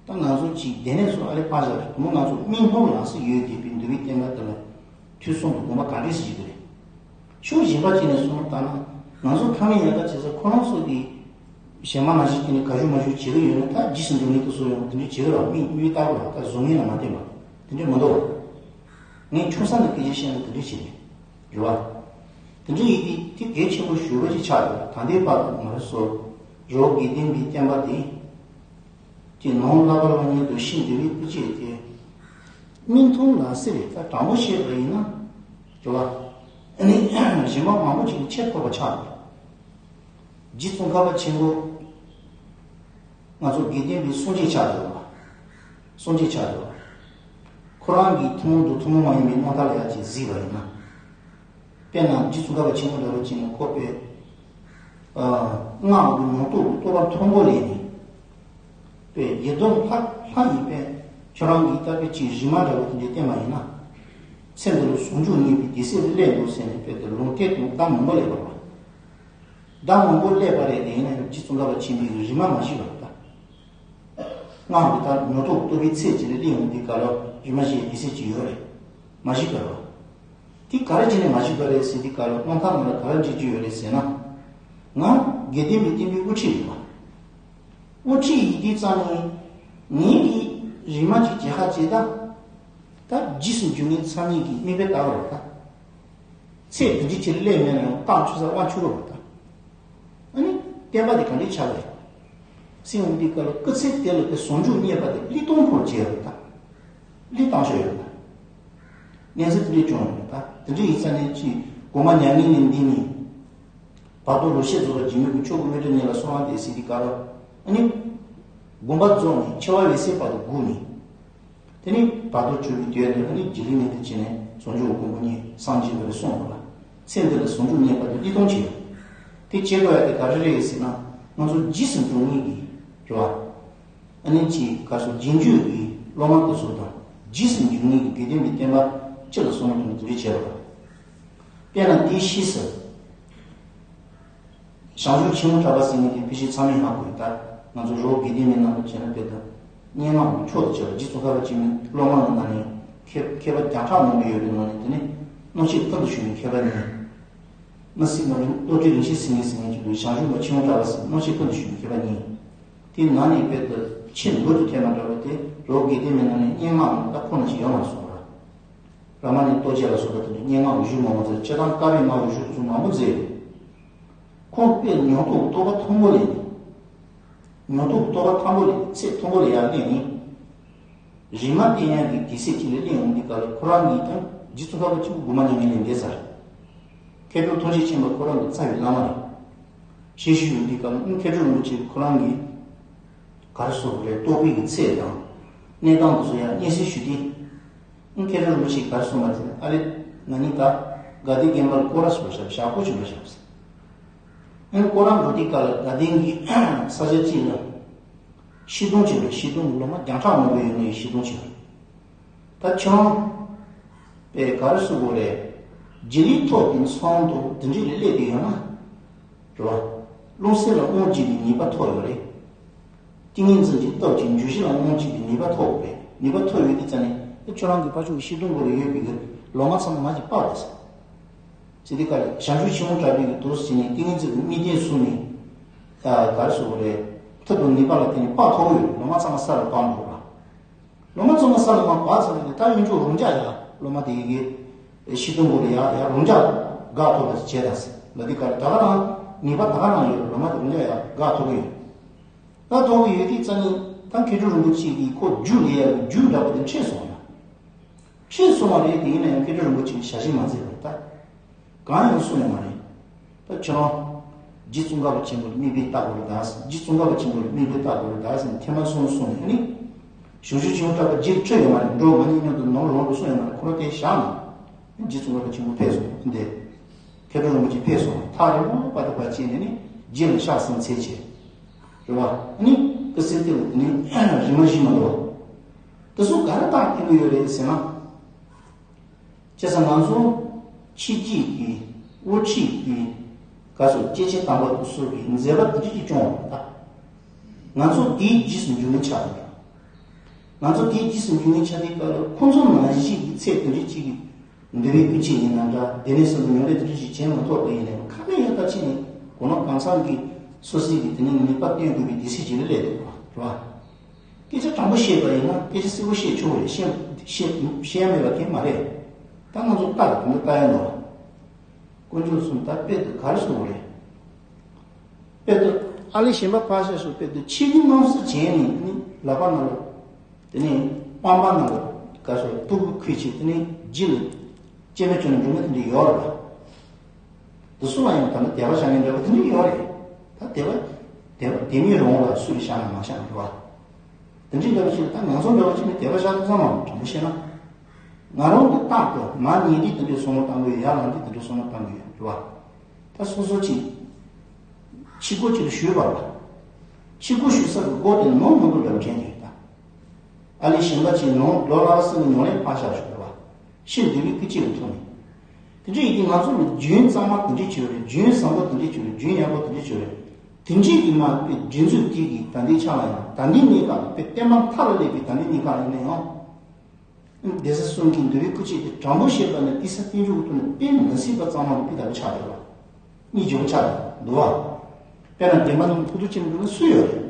ད་ང་ཚོ་གཅིག་སྡེ་ནས་སུ་ཨ་ལེ་ཕ་ཞག་རེད། དུ་མོ་ང་ཚོ་མིག་སྔོན་ལ་སུ་ཡོད་བསྡད་པའི་འདུལ་བའི་བསྟན་པ་དེ་ལ། དུས་གསུམ་དུ་དགོངས་པ་ག་འདྲས་ཞིག་བཞེས་དགོས་རེད། ཕྱོགས་གཞན་པ་ཅིག་ནས་བསམ་བློ་བཏང་ན། ང་ཚོ་ཕ་མའི་ཡག་ད་བྱེད་ས་ཁོ་རང་ཚོ་གི་གཞན་མ་ནང་བཞིན་བྱས་ནས་ག་ཞུ་མ་ཞུ་བྱེད་ཀྱི་ཡོད་ན། ད་རྗེས་སུ་འགྲོ་མཁན་དེ་ཚོ་ཡང་དེ་འདྲས་བྱེད་ཀྱི་རེད་བ། མིག་མིག་ལྟ་བུ་ལ་ད་བཟོ་མཁན་ལ་མ་བརྟེན་པ་དེ་འདྲས་མ་འདུག་བ། ངས་ཆུང་ས་ནས་སྐད་ཆ་བཤད་ན་དེ་འདྲས་བྱེད་ནས་རེད་བ། དེ་འདྲས་ཡིན་དུས་དེ་གལ་ཆེན་པོ་ཞེ་པོ་ཅིག་ཆགས་འདུག་ད་ལྟའི་བར་དུ་ང་རང་ཚོ་རི་བོ་དགེ་ལྡན་པའི་བསྟན་པ་འདི་གི་ནང་བསླབ་པ་སློབ་གཉེར་དུ་ཤེས་འདི་བའི་སྐུ་བཅས་ཏེ། སྨིན་མཐོང་ལ་སེ་རེད། ད་དྲང་པོ་བཤད་པ་ཡིན་ན། དེ་བ་ཨ་ནི་གཞན་པ་མང་པོ་ཅིག་ནི་ཆེས་མཐོ་བ་ཆགས་འདུག་རྗེ་ཙོང་ཁ་པ་ཆེན་པོ་ང་ཚོ་དགེ་ལྡན་པའི་སངས་རྒྱས་ཆགས་འདུག་བ། སངས་རྒྱས་ཆགས་འདུག་བ། ཁོ་རང་གིས་ཐུན་མོང་དུ་ཐུན་མོང་མ་ཡིན་པའི་རྣམ་ཐར་ལ་ཡར་ཅིག་གཟིགས་པ་ཡིན་ན། དཔེར་ན་རྗེ་ཙོང་ཁ་པ་ཆེན་པོ་འདྲ་བོ་ཅིག་ནི་ཁོ་པས་སྔགས་ཀྱི་མྱང་སྟོབས་ཀྱི་རྟོགས་པ་མཐོན་པོ་ལས་ནི། པས་ཡི་དམ་ལྷ་ལྷ་ཡིན་པས། ཁྱོད་རང་གིས་ད་དཔེ་ཅིག་རིལ་མ་འདྲ་བོ་དེ་འདྲ་བསྟན་པ་ཡིན་ན། ཚེ་འདི་ལ་ཟུང་འཇུག་བརྙེས་པའི་དེ་སྲིད་ལ་སླེབས་འདུག་ཟེར་ནས་དཔེ་དེ་ལུང་བསྟན་དུ་གཏམ་མང་པོ་སླེབས་པ་རེད། གཏམ་མང་པོ་སླེབས་པ་རེད་དེ། ཡིན་ན་ཡང་རྗེ་ཙོང་ཁ་པ་ཆེན་པོས་རིལ་མ་མ་བཞེས་པ་རེད་ད། སྔགས་ཀྱི་ད་མྱང་སྟོབས་རྟོགས་པའི་ཚད་ཅིག་ལ་སླེབས་ཡོང་དུས་སྐབས་ལ་རིལ་མ་བཞེས་དེ་སྲིད་ཅིག་ཡོད་རེད། མ་བཞེས་པ་རེད་བ། དེ་ག་རེ་བྱས་ནས་མ་བཞེས་པ་རེད་ཟེར་དུས་སྐབས་ལ་རྣམ་ཐར་ནང་ལ་ག་རེ་འབྲི་རྒྱུ་ཡོད་རེད་ཟེར་ན། ང་དགེ་ལྡན་པའི་བསྟན་པའི་དབུ་ཁྲིད་ཡིན་པ། དབུ་ཁྲིད་ཡིན་དུས་ཙང་ནས་ངེད་ཀྱིས་རིལ་མ་ཅིག་བྱེད་ཧ་བྱེད་ད། ད་རྗེས་སུ་འཇུག་མཁན་ཚང་མས་ཀྱིས་མིག་དཔེ་ལྟ་བར་ད། ཚེ་འདི་འདྲའི་ཆེད་སླེབས་མེད་ན་ཡང་རྟགས་ཆུ་ས་དབང་ཆུ་རུ་བ་ད། ཨ་ནི་བསྟན་པ་དེ་ག་འདྲའི་ཆགས་རེད། སྲིད་འོང་དུས་སྐབས་ལ་སྐུ་ཚེ་དེ་ལ་དེ་ཟུང་འཇུག་བརྙེས་པ་དེ་བློས་གཏོང་ཁོར་བྱས་ཡོད་ད། བློས་བཏང་ཤོག་ཡོད་ད། གནས་ཚུལ་དེ་འདྲའི་བྱུང་ཡོད་ད། དེ་འདྲའི་ཡིན་ཙང་ནས་ཅིག་དགོངས་པ་མྱ་ངན་ལས་འདས་ནས། བར་དོ་རུ་ཤེས་རྫོགས་པ་འཇིགས་མེད་ཀྱི་ཆོས་སྐུ་མཎྜལ་ཉིད་ལ་སོང་བ་དེ་སྲིད་དུས་སྐབས་ལ། ཨ་ནི་དགོངས་པ་རྫོགས་ནས་འཆི་བ་འོད་གསལ་བར་དུ་སྒུག་ནས། དེ་ནས་བར་དོ་གྲུབ་པའི་དུས་ལ་ཨ་ནི་རྗེ་ལུས་ནས་དེ་བྱས་ནས་ཟུང་འཇུག་གོ་འཕང་མྱ་ངན་སངས་རྒྱས་པ་རེད་གསུངས་པ་ལ། ཚེ་འདི་ལ་ཟུང་འཇུག་བརྙེས་པ་དེ་བློས་གཏོང་བྱེད་ཡོད། དེ་བྱེད་དགོས་ཡ་དེ་ག་རེ་རེད་ཟེར་ན། ང་ཚོ་རྗེས་སུ་འགྲོ་མཁན་གྱི་རེད་བ། ཨ་ནི་ཅིག་ག་སོ་རྗེས་འཇུག་གི་སློབ་མ་དེ་ཚོ་དང་རྗེས་སུ་འཇུག་མཁན་གྱི་དགེ་ལྡན་པའི་བསྟན་པ་སྤྱི་ལ་གསུང་རོགས་གནང་དེ་འདྲ་བྱས་པ་དང་། དཔེར་ན་དེའི་ཕྱིས་སུ། ཞང་ཞུང་ཆེན་མོ་གྲགས་པ་ཟེར་མཁན་དེ་ཕལ་ཆེར་ཚང་མས་ཧ་གོ་ཡོད་ད། ང་ཚོ་རི་བོ་དགེ་ལྡན་པའི་ནང་དུ་བྱས་ན་དཔེ་དང་། སྙན་ངག་གི་མཆོག་ཏུ་གྱུར་པ་རྗེ་ཙོང་ཁ་པ་ཆེན་མོའི་སློབ་མ་ལ་ན་ནས་མཁས་མཁས་པ་བརྒྱ་ཕྲག་མང་པོ་ཡོད་པའི་ནང་ནས་དེ་ནི་སྣང་ཆེན་ཀུན་ཏུ་བྱུང་བའི་མཁས་པ་ཉིད། མི་སྲིད་མ་རུང་བློ་གྲོས་རིན་ཆེན་ཟེར་མཁན་ཟེར་མཁན་ཅིག་འདུག་ཞང་ཞུང་པ་ཆེན་མོ་གྲགས་པ་ཟེར་སྣང་ཆེན་ཀུན་ཏུ་བྱུང་བའི་མཁས་པ་ཉིད། དེ་ན་ནས་དཔེ་དུ་ཆེས་མདོ་དུ་ཐལ་མ་འདྲ་བ་དེ་རི་བོ་དགེ་ལྡན་པའི་ནང་ནས་སྙན་ངག་ནང་ད་ཁོ་ན་ཞིག་ཡོད་མ་སོང་བ། རཱ་མ་ཎའི་ལྟོ་འཕྱེ་ལ་སོགས་པ་དེ་འདྲ་སྙན་ངག་གི་གཞུང་མང་པོ་མཛད། སྤྱིར་བཏང་བཀའ་བའི་ངག་གི་གཞུང་ཚོ་མང་པོ་མཛད་ཡོད། ཁོང་དཔེ་མྱང་སྟོབས་རྟོགས་པ་མཐོན་པོ་ལས་ནི། མྱང་སྟོབས་རྟོགས་པ་མཐོན་པོ་ལས་ཚད་མཐོན་པོ་ལ་ཡར་སླེབས་ནས། རིལ་མ་བསྟེན་ཡག་གི་དུས་ཚོད་ཅིག་ལ་སླེབས་ཡོང་དུས་སྐབས་ལ་ཁོ་རང་གིས་ཀྱང་རྗེ་ཙོང་ཁ་པ་ཆེན་པོ་དགོངས་པ་མྱ་ངན་ལས་འདས་ཚར། མཁས་གྲུབ་ཐུགས་རྗེ་ཆེན་པོ་ཁོ་རང་གི་རྩ་བའི་བླ་མ་རེད། ཞེས་ཞུས་ཡོང་དུས་སྐབས་ལ་མཁས་གྲུབ་རིན་པོ་ཆེ་ཁོ་རང་གིས་ག་རེ་ཟེར་དགོས་རེད། རྟོགས་པའི་གི་ཚད་དང་གནས་སྟངས་དེ་ཚོ་ཡང་སྙན་སེང་ཞུས་ཏེ། ཨང་། མཁས་གྲུབ་རིན་པོ་ཆེས་ག་རེ་གསུངས་པ་རེད་ཟེར་ན། ཨ་རེ། ང་གཉིས་ད་དགའ་ལྡན་དགོན་པར་སྐོར་ར་ཞིག་ལ་བཞག་ཞག་པོ་ཞིག་ལ་བཞག་ཟེར། ཨང་། སྐོར་ར་འགྲོ་དུས་སྐབས་ལ་དགའ་ལྡན་གྱི་ས་ཆ་གཅིག་ལ་ཤིང་སྡོང་ཅིག་ཡོད་རེད། ཤིང་སྡོང་གི་ལོ་མ་བརྒྱ་ཕྲག་མང་པོ་ཡོད་ནི་ཡོད། ཤིང་སྡོང་ཅིག་ཡོད་རེད། ད་ཁྱོད་རང་པས་ག་རེ་ཟེར་དགོས་རེད། རྗེས་ལུས་ཐོབ་པའི་མཚམས་དུ་འདི་འདྲ་ལ་སླེབས་བསྡད་ཡོད་ན། རེད་བ། རླུང་སེམས་ལ་དབང་བྱེད་པའི་ནུས་པ་ཐོབ་ཡོད་རེད། ཏིང་ངེ་འཛིན་གྱི་སྟོབས་ཀྱིས་འཇུག་གཞི་ལ་དབང་བྱེད་པའི་ནུས་པ་ཐོབ་པས། ནུས་པ་ཐོབ་ཡོད་དུས་ཙང་ནས་ཁྱོད་རང་གི་ཕར་ཕྱོགས་ཀྱི་ཤིང་སྡོང་སྐོར་ལ་ཡོད་པའི་གི་ལོ་མ་ཚང་མ་ང་གིས་སྤར་བ་ཟེར། ཟེར་དུས་སྐབས་ལ་ཞང་ཞུང་ཆེན་མོ་གྲགས་པའི་གི་དུས་སུ་བྱས་ནས་ཏིང་ངེ་འཛིན་གྱི་དམིགས་རྟེན་བཟུང་ནས། ད་ག་རེ་ཟེར་དགོས་རེད། མཐུ་དང་ནུས་པ་ལ་བརྟེན་ནས་སྤར་ཐུབ་ཀྱི་ཡོད། ལོ་མ་ཚང་མ་ས་ལ་སྤར་འགྲོ་བ། ལོ་མ་ཚང་མ་ས་ལ་མར་སྤར་ཚར་ནས་ད་ཡོན་ཆོག་རང་འཇགས་ཡ། ལོ་མ་དེ་གི་ཤིང་སྡོང་སྐོར་ལ་ཡ་ཡ་རང་འཇགས་འགག་ཐུབ་པ་ཞིག་བྱས་ད་ཟེར། ལ་དེ་ག་རེ་ད་ག་རང་ནུས་པ་ད་ག་རང་ཡོད། ལོ་མ་དེ་རང་འཇགས་ཡ་འགག་ཐུབ་ཀྱི་ཡོད། ད་ཐོག་གི་ཡོད་དུས་ཙང་ནི་ད་མཁས་གྲུབ་རིན་པོ་ཆེ་གིས་ཁོ་རྒྱུགས་ལས་ཡག་རྒྱུགས་འདྲ་པོ་དེ་འཕྲད་སོང་ཡ། འཕྲད་སོང་བ་རེད་དེ། ཡིན་ན་ཡང་མཁས་གྲུབ་རིན་པོ་ཆེ་གིས་ཞལ་བཞེས་མ་མཛད་པར་ད་གང་ཡང་གསུངས་ཡོད་མ་རེད། ད་ཁྱོད་རང་རྗེ་ཙོང་ཁ་པ་ཆེན་པོ་ལ་མིག་དཔེ་ལྟ་དགོས་རེད་ད་ཟེར། རྗེ་ཙོང་ཁ་པ་ཆེན་པོ་ལ་མིག་དཔེ་ལྟ་དགོས་རེད་ད་ཟེར་ནས་ཐེངས་མ་གསུམ་གསུངས་ནས། ཨ་ནི་ཞང་ཞུང་ཆེན་མོ་གྲགས་པ་རྗེས་ལ་ཁྲིད་ཡོད་མ་རེད། འགྲོ། ང་གཉིས་མཉམ་དུ་ནང་ལོགས་ལ་གསུངས་ཡོད་མ་རེད། ཁོ་རང་དེ་བཞག་ནས་རྗེ་ཙོང་ཁ་པ་ཆེན་པོ་ཕེབས་སོང་། འདི་མཁས་གྲུབ་རིན་པོ་ཆེ་ཕེབས་སོང་། ཐག་རིང་པོ་བར་དུ་བར་བྱས་ནས་ནི་རྗེས་ལ་གཤེགས་སོང་ཚེ་ཆེ། རེད་བ། ཨ་ནི་སྐུ་ཚེ་དེ་ལ་དེ་ནས་རིལ་མ་བཞེས་མ་འདུག་དེ་ཚོ་ག་རེ་རྟགས་བསྟན་གྱི་ཡོད་རེད་ཟེར་ན། བྱས་ཙང་ང་ཚོ་ཕྱི་རྒྱལ་གྱི་དབུ་ཁྲིད་ཀྱི་ག་སོ་སྐྱེས་ཆེན་དམ་པ་དེ་ཚོ་གི་མཛད་པ་དེ་འདྲ་ཅིག་སྐྱོང་བ་རེད་ད། ང་ཚོ་དེའི་རྗེས་སུ་འཇུག་མཁན་ཆགས་པ་རེད། ང་ཚོ་དེའི་རྗེས་སུ་འཇུག་མཁན་ཆགས་དུས་སྐབས་ལ་ཁོང་ཚོ་ནང་བཞིན་གྱི་ཚད་དེ་འདྲ་ཅིག་གི་ འདུལ་བའི་སྐུ་མཆེད་ཡིན་ན་འདྲ། དེ་ནས་བཟུང་སྟེ་མྱོང་འདས་དེ་འདྲ་ཞིག་བྱེད་མ་ཐུབ་པ་ཡིན་ནའང་ཁ་ནས་ཡང་ད་ཕྱིན་ནས་གོ་ནོར་གང་འཚམ་གྱི་སོ་སོའི་གི་དེ་ནས་ནུས་པ་བཏོན་དགོས་པའི་དུས་ཚོད་ཅིག་ལ་སླེབས་འདུག་པ་རེད་བ། སྐད་ཆ་དྲང་པོ་བཤད་པ་ཡིན་ན་སྐད་ཆ་གསལ་པོ་བཤད་ཆོག་རེད། བཤད་བཤད་བཤད་ཡ་མེད་པ་གང་ཡང་མ་རེད། ད་ང་ཚོ་ལྟ་ལ་དེ་འདྲ་ལྟ་ཡ་འདུག་དཀོན་མཆོག་གསུམ་ད་དཔེ་དེ་ག་རེ་གསུང་དགོས་རེད། དཔེ་དེ་ཨ་ལས་གཞན་པ་ཕར་བཞག་ཤོག་དཔེ་དེ་ཆོས་ཀྱི་རྣམ་གསལ་བྱས་ནས་ནི་ལག་པ་ནང་ལ། དེ་ནས་པང་པ་ནང་ལ་ག་སོ་སྤུ་གུ་ཁུར་བྱས་དེ་ནས་རྗེས་ལ་སྐྱེ་མེད་བྱུང་ནས་འགྲོ་མཁན་དེ་འདྲ་ཡོད་རེད་པ། དེ་ཚོ་ལ་ཡང་ད་ནི་དད་པ་བྱ་མཁན་འདྲ་པོ་དེ་འདྲ་ཡོད་རེད། ད་དད་པ་དད་པ་དེ་མིན་རུང་ལ་སུ་ལ་བྱ་ན་མ་བྱ་ན་རེད་པ། དེ་འདྲའི་འདྲ་པོ་ཞིག་ལ་ད་ང་ཚོ་འདྲ་པོ་ཅིག་ནི་དད་པ་བྱ་ཐུབ་ས་མ་རེད། དྲང་པོ་བཤད་ན། ང་རང་གི་རྟག་ཏུ་མ་ཉེས་འདི་དེ་འདྲའི་བསམ་བློ་བཏང་གི་ཡོད། ཡར་ལངས་འདི་དེ་འདྲའི་བསམ་བློ་བཏང་གི་ཡོད་རེད་པ། ད་སོ་སོ་ཅིག་ཕྱི་སྒོ་ཅིག་ལ་ཞུགས་པ་ལ། ཕྱི་སྒོ་ཞུགས་ས་གི་སྒོ་དེ་ནང་མི་འདུག་འདྲ་པོ་དྲན་གྱི་ཡོད་ད། ཨ་ལས་གཞན་པ་ཅིག་ནང་ལོ་ལ་སེང་གེ་ཉོ་ལེན་ཕར་བཞག་ཞོག་རེད་པ། ཕྱིར་འདུལ་བའི་སྐུ་མཆེད་ལ་ཐུག་ནས། དེ་འདྲ་ཡིན་དུས་ང་ཚོ་ལ་རྒྱུན་གཙང་མ་དེ་འདྲ་བྱོས་རེད། རྒྱུན་བཟང་པོ་དེ་འདྲ་བྱོས་རེད། རྒྱུན་ཡག་པོ་དེ་འདྲ་བྱོས་རེད། དེ་འདྲའི་གི་མ་དཔེ་རྗེས་འཇུག་དེ་གི་ད་ལྟའི་ཆ་ལ་ཡང་ད་ལྟའི་གནས་སྐབས་ལ་དཔེ་བསྟན་པ་མཐའ་ལ་སླེབས་པའི་ད་ལྟའི་གནས་སྐབས་ཡིན་ན་ཡང་། གདན་ས་གསུམ་གྱི་འདུལ་བའི་སྐུ་མཆེད་དེ་དྲང་པོ་བཤད་པ་ན་དེ་ས་བསྟན་འགྱུར་གྱི་ཐོག་ནས་དཔེ་མི་སྲིད་པ་གཙང་མ་དང་དཔེ་ལྟ་བུ་ཆགས་འདུག་པ། སྙིང་རྗེ་པོ་ཆགས་འདུག་པ། དཔེར་ན་འདན་མ་ནང་ཕུར་ཐུག་བྱེད་འགྲོ་མཁན་སུ་ཡོད་རེད།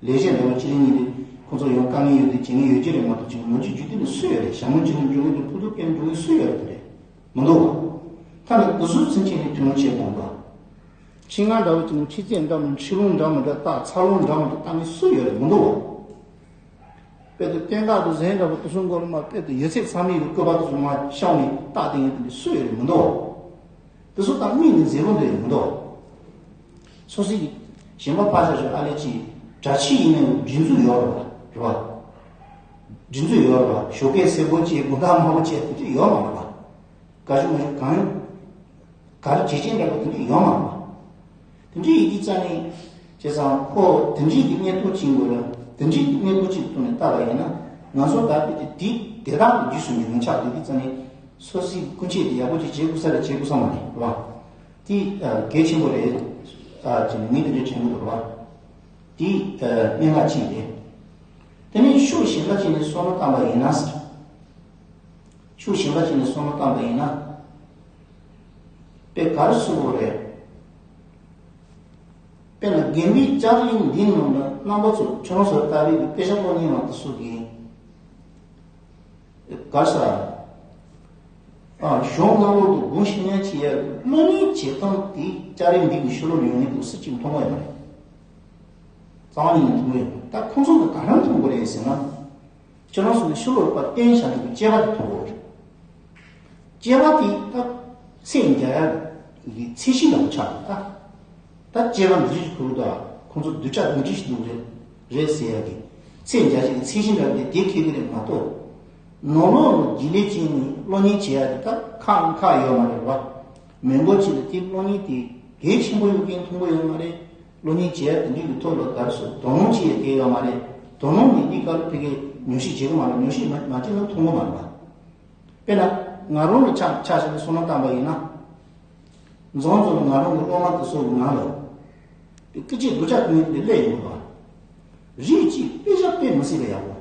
ལས་བྱེད་འདྲ་བོ་ཅི་རིགས་གཉིས་རེད། ཁོང་ཚོ་ཡོང་དཀའ་ངལ་ཡོད་དུས་བྱེད་མཁན་ཡོད་ཀྱི་རེད་མ་གཏོགས་ཅིག་ནོར་གྱི་རྒྱུ་དེ་ནི་སུ་ཡོད་རེད། ཞྭ་མོ་ཅི་རིགས་འགྲོ་མཁན་དེ་ཕུར་ཐུག་སྐྱེལ་འགྲོ་མཁན་སུ་ཡོད་རེད་དེ་རེད། མི་འདུག་པ། ཐ་ན་དེ་ཚོ་ཚུན་ཆད་ནས་ཐུན་མོང་ཆེད་དགོངས་པ། ཁྲི་མངའ་འདྲ་བོ་ཅིག་ནི་ཁྲི་བཙན་འདྲ་མོ་ཁྲི་ལུང་འདྲ་མོ་འདྲ་བཏགས་ཚ་ལུང་འདྲ་མོ་འདྲ་བཏགས་མཁན་སུ་ཡོད་རེད། མི་འདུག་པ། དཔེ་དེ་སྟོན་ཀ་དང་གཟན་འདྲ་བོ་དེ་ཚོའི་མགོ་ལ་མ་དཔེ་དེ་ཡོད་ཚད་ཚང་མའི་གི་བཀོད་པ་དེ་ཚོ་མ་བཤམས་ནས་བཏགས་དེ་ཡིན་དེ་འདྲ་སུ་ཡོད་རེད། མི་འདུག་པ། དེ་ཚོ་ད་མིག་ནི་མཛེས་པོ་འདུག་ཡོད་མི་འདུག་པ། སོ་སོའི་གི་གཞན་པ་ཕར་བཞག་ཞོག་ཨ་ལས་ཅིག་གྲྭ་ཆས་ཡིན་ནའི་སྒྲིག་འཛུགས་ཡོད་རེད་པ། རེད་པ། སྒྲིག་འཛུགས་ཡོད་རེད་པ། ཞོགས་ཀས་སེར་པོ་བྱས་དགུང་དག་དམར་པོ་བྱས་དེ་འདྲ་ཡོད་མ་རེད་པ། དགའ་ཞུ་མ་ཞུ་གང་ཡོད། ག་རེ་བྱེད་ཅན་འདྲ་པོ་དེ་འདྲ་ཡོད་མ་རེད་པ། དེ་འདྲ་ཡིན་དུས་ཙང་ནས་བྱས་ཙང་ཁོ་དེ་འདྲའི་གི་གནས་ཐོག་ཅིག་དགོས་ལ་དེ་འདྲའི་གི་གནས་ཐོག་ཅིག་ཐོག་ནས་བལྟ་བ་ཡིན་ན་ང་ཚོ་ད་དཔེ་དེ་དེ་དེ་དག་གི་རྗེས་སུ་ཉོན་ཆགས་དེ་དུས་ཙང་ནས་སོ་སོའི་སྐུ་མཆེད་དེ་ཡག་པོ་ཅིག་བྱེད་དགོས་ས་རེད། བྱེད་དགོས་ས་མ་རེད་པ། དེ་གལ་ཆེན་པོ་རེད། ཨ་ཅེ་ངས་དེ་འདྲ་དྲན་གི་འདུག་པ། དེ་གནད་འགག་ཅིག་རེད། དེ་ནས་ཕྱོགས་གཞན་པ་ཅིག་ནས་བསམ་བློ་བཏང་པ་ཡིན་ན། ཕྱོགས་གཞན་པ་ཅིག་ནས་བསམ་བློ་བཏང་པ་ཡིན་ན། དཔེ་ག་རེ་ཟེར་དགོས་རེད། དཔེར་ན་དགེ་འདུན་བསྐྱར་གླེང་འདིའི་ནང་ལ་རྣམ་པ་ཚོ་ཁྱོད་རང་ཚོར་ལྟ་བའི་གི་དཔེ་ཆ་གློག་བརྙན་མ་དེ་ཚོ་གི་ག་རེ་ཟེར། ཨ་གཞུང་སྔ་ལོག་ཏུ་དགོངས་ཤེས་ཉན་བྱེད་ཡ་གི་གློག་བརྙན་བྱེད་སྟངས་དེ་ལྕགས་རི་འདི་གི་ཕྱི་ལོགས་ལ་ཡོང་མཁན་དེ་སུ་གཅིག་མཐོང་གི་ཡོད་མ་རེད། རྩ་བ་ནས་མཐོང་གི་ཡོད་མ་རེད། ད་ཁོང་ཚོ་གི་ག་རེ་མཐོང་དགོས་རེད་ཟེར་ན། ཁྱོད་རང་ཚོ་ནི་ཕྱི་ལོགས་པ་བསྟན་བྱ་འདུག་གི་དཔྱད་པ་དེ་མཐོང་གི་རེད། དཔྱད་པ་དེ་ད་ཚད་འཇལ་ཡ་གི་ཚད་གཞི་ལ་ཆགས་འདུག་ད་ད་དཔྱད་པ་འདི་འདྲ་ཞིག་ཕུལ་འདུག་ཨ། ཁོང་ཚོ་སྡུག་ཅག་འདི་འདྲ་ཞིག་འདུག་རེད་རེད་ཟེར་ཡ་གི་ཚད་འཇལ་བྱེད་ཀྱི་ཚད་གཞི་འདྲ་བ་དེ་དེ་འཁེལ་གི་རེད་མ་གཏོགས། ནང་ལོགས་ལ་རྒྱུས་ལས་ཅན་ནི་གློག་བརྙན་བྱེད་ཡ་དེ་ད་ཁག་ཁག་ཡོད་མ་རེད་བ། མི་མགོ་གཅིག་ལ་དེ་གློག་བརྙན་དེ་གལ་ཆེན་པོ་ཡོད་མཁན་མཐོང་གི་ཡོད་མ་རེད། གློག་བརྙན་བྱེད་ཡ་དེ་འདྲ་གི་ཐོག་ལ་ག་རེ་ཟེར་དོ་སྣང་བྱེད་ཡ་དེ་ཡོད་མ་རེད། དོ་སྣང་མེད་དུས་སྐབས་ལ་ཕ་གིའི་ཉམས་ཞིབ་བྱེད་གི་མ་རེད། ཉམས་ཞིབ་མ་མ་བྱས་ན་མཐོང་གི་མ་རེད་བ། དཔེར་ན་ང་རང་གི་ཆ་ཆ་བཞག་ནས་བསམ་བློ་བཏང་པ་ཡིན་ན། མཛོ་མཛོ་ལ་ང་རང་གི་སློབ་མ་དེ་ཚོ་གི་ནང་ལ། དེ་སྐུ་མཆེད་སྡུག་ཅག་ཀུན་དེ་སླེབས་ཡོང་གི་འདུག་བ། རིགས་གཅིག་དཔེ་ཆ་དཔེ་མི་སྲིད་པ་ཡག་པོ།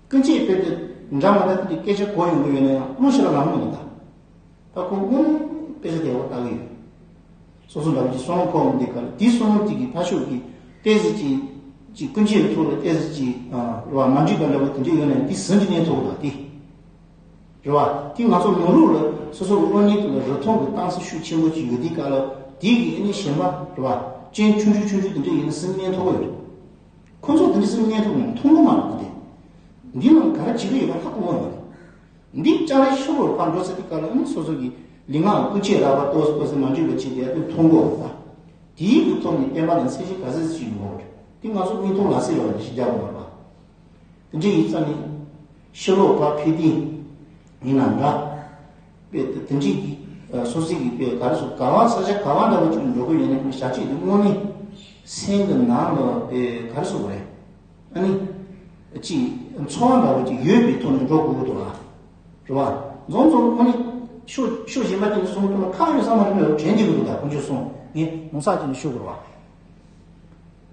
སྐུ་མཆེད་དཔེ་དེ་འདྲ་མ་འདྲ་དེ་འདྲའི་སྐད་ཆ་གོ་ཡོང་གི་ཡོད་ན་ཡང་བློ་ཞེ་དྲག་ལངས་མི་འདུག་ད། ད་ཁོང་དངོས་གནས་དཔེ་ཆ་དེ་འོ་ལྟ་གི་ཡོད། སོ་སོ་འདྲ་བོ་ཅིག་བསམ་བློ་འཁོར་འདི་ག་ལ་དེའི་བསམ་བློ་དེ་གི་ཕ་ཤོག་གི་ཏོག་ཙམ་ཅིག་ཅིག་སྐུ་མཆེད་ཐུག་ལ་ཏོག་ཙམ་ཅིག་རེ་བ་མ་འགྲིག་པ་འདྲ་བོ་དེ་འདྲ་ཡོད་ན་དེ་ཟིན་གྱི་གནས་ཐུབ་དང་དེ། རེད་བ། དེ་ང་ཚོ་ནོར་ལུག་ལ་སོ་སོ་གི་གློག་བརྙན་དེ་ལ་རིན་ཐང་གི་གཏང་ས་ཤུགས་ཆེན་པོ་ཅིག་ཡོད་དུས་སྐབས་ལ་དེ་གི་ཨ་ནི་གཞན་པ་རེད་བ། ཅན་ཆུང་ཆུང་ཆུང་ཆུང་དེ་འདྲ་ཡིན་ན་ཟིན་གནས་ཐུབ་ཀྱི་ཡོད་རེད། ཁོ་ཚོ་དེ་འདྲ་ཟིན་གནས་ཐུབ་ཀྱི་མཐོང་གི་མ་རེད་དེ། འདི་ནང་ག་རེ་བྱེད་ཀྱི་ཡོད་པ་ཧ་གོ་གི་མ་རེད། འདི་ལྕགས་རི་ཤོར་བར་ཕར་འགྲོ་ཚེ་དེ་ག་ལ་ནི་སོ་སོ་གི་ལུས་ངག་ཀུན་སྤྱོད་རགས་པ་ཏོག་ཙམ་ཏོག་ཙམ་མ་འཇུག་པ་བྱེད་དེ་ཡ་དེ་མཐོང་གོ་ད། དེའི་གི་ཐོག་ནས་བསྟན་པ་དང་ཚད་གཞི་ག་ཚད་ཅིག་ཡོང་གོ་རེད། དེ་ང་ཚོ་མིག་མཐོང་ལག་ཟིན་ལ་ཞིག་རྒྱག་དགོས་པ། དེ་འདྲ་ཡིན་ཙང་ནི་ཕྱི་ལོགས་ཕར་ཕེབས་དུས་ཡིན་ན་འདྲ། དཔེ་དེ་འདྲའི་གི་སོ་སོའི་གི་དཔེ་ག་རེ་ཟེར་ག་བ་ས་ཆ་ག་བ་འདྲ་བོ་ཅིག་འགྲོ་གི་ཡོད་ན་བྱ་སྤྱོད་དེ་དངོས་གནས་སེམས་ཀྱི་ནང་ལ་དཔེ་ག་རེ་ཟེར་དགོས་རེད། ཨ་ནི། ཅིག་འཚོ་བ་འདྲ་བོ་ཅིག་ཡོད་པའི་ཐོག་ནས་འགྲོ་དགོས་ཀྱི་འདུག་ཨ། རེད་བ། རྫོང་རྫོང་ཨ་ནི། ཕྱོགས་ཕྱོགས་གཞན་པ་ཅིག་ནས་སོང་ཐུབ་ན་ཁག་ཡོད་ས་མ་རེད་པས་དྲན་གྱི་མི་འདུག་ད་དཀོན་མཆོག་གསུམ་ངས་ནོར་ས་ཅིག་ནས་ཤོད་དགོས་རེད་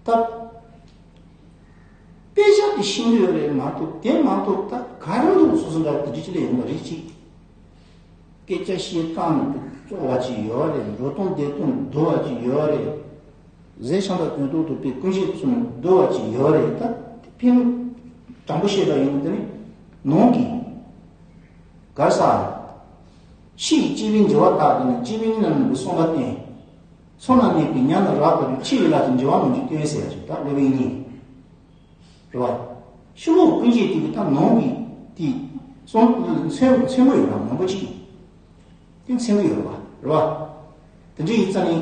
བ། ད། དཔེ་ཆ་དེ་ཤེས་ཀྱི་ཡོད་རེད་མ་གཏོགས་དེ་མ་གཏོགས་ད་ག་རེ་འདུག་སོ་སོ་འདྲ་བོ་དེ་འདྲ་ཅིག་ལས་ཡོང་བ་རེད་ཅིག་སྐད་ཆ་བཤད་སྟངས་ནི་གཙོ་བ་ཅིག་ཡོད་རེད། འགྲོ་སྟངས་བསྡད་སྟངས་བསྡུ་བ་ཅིག་ཡོད་རེད། ཟས་ཤིང་རྟ་དོན་ཐོག་ཏུ་དཔེ་ཀུན་སྤྱོད་ཚུལ་བསྡུ་བ་ཅིག་ཡོད་རེད། ད་ཕན་དྲང་པོ་བཤད་པ་ཡིན་ན་དེ་ནི་ནང་གི་གར་ས་ཕྱི་ཡི་སྤྱི་བོའི་འགྱུར་བ་ལྟར་དུ་ནི་སྤྱི་བོའི་ནང་གི་གསུངས་པ་བསྟན། ཚོགས་ན་གནས་པའི་ཉམས་ལ་རག་པ་དང་ཕྱི་ཡི་ལ་དུ་འགྱུར་བ་མང་ཇུས་སྟོན་ཟེར་ཡ་ཞིག་ད་སློབ་དཔོན་གཉིས། རེད་བ། ཕྱི་ལོགས་ཀུན་གྱིས་དེ་གི་ད་ནང་གི་དེ་གསུང་མཚན་མཚན་མོ་ཡོད་ན་མང་པོ་ཅིག་དེ་མཚན་མོ་ཡོད་རེད་བ། རེད་བ། དེ་འདྲ་ཡིན་ཙང་ནི་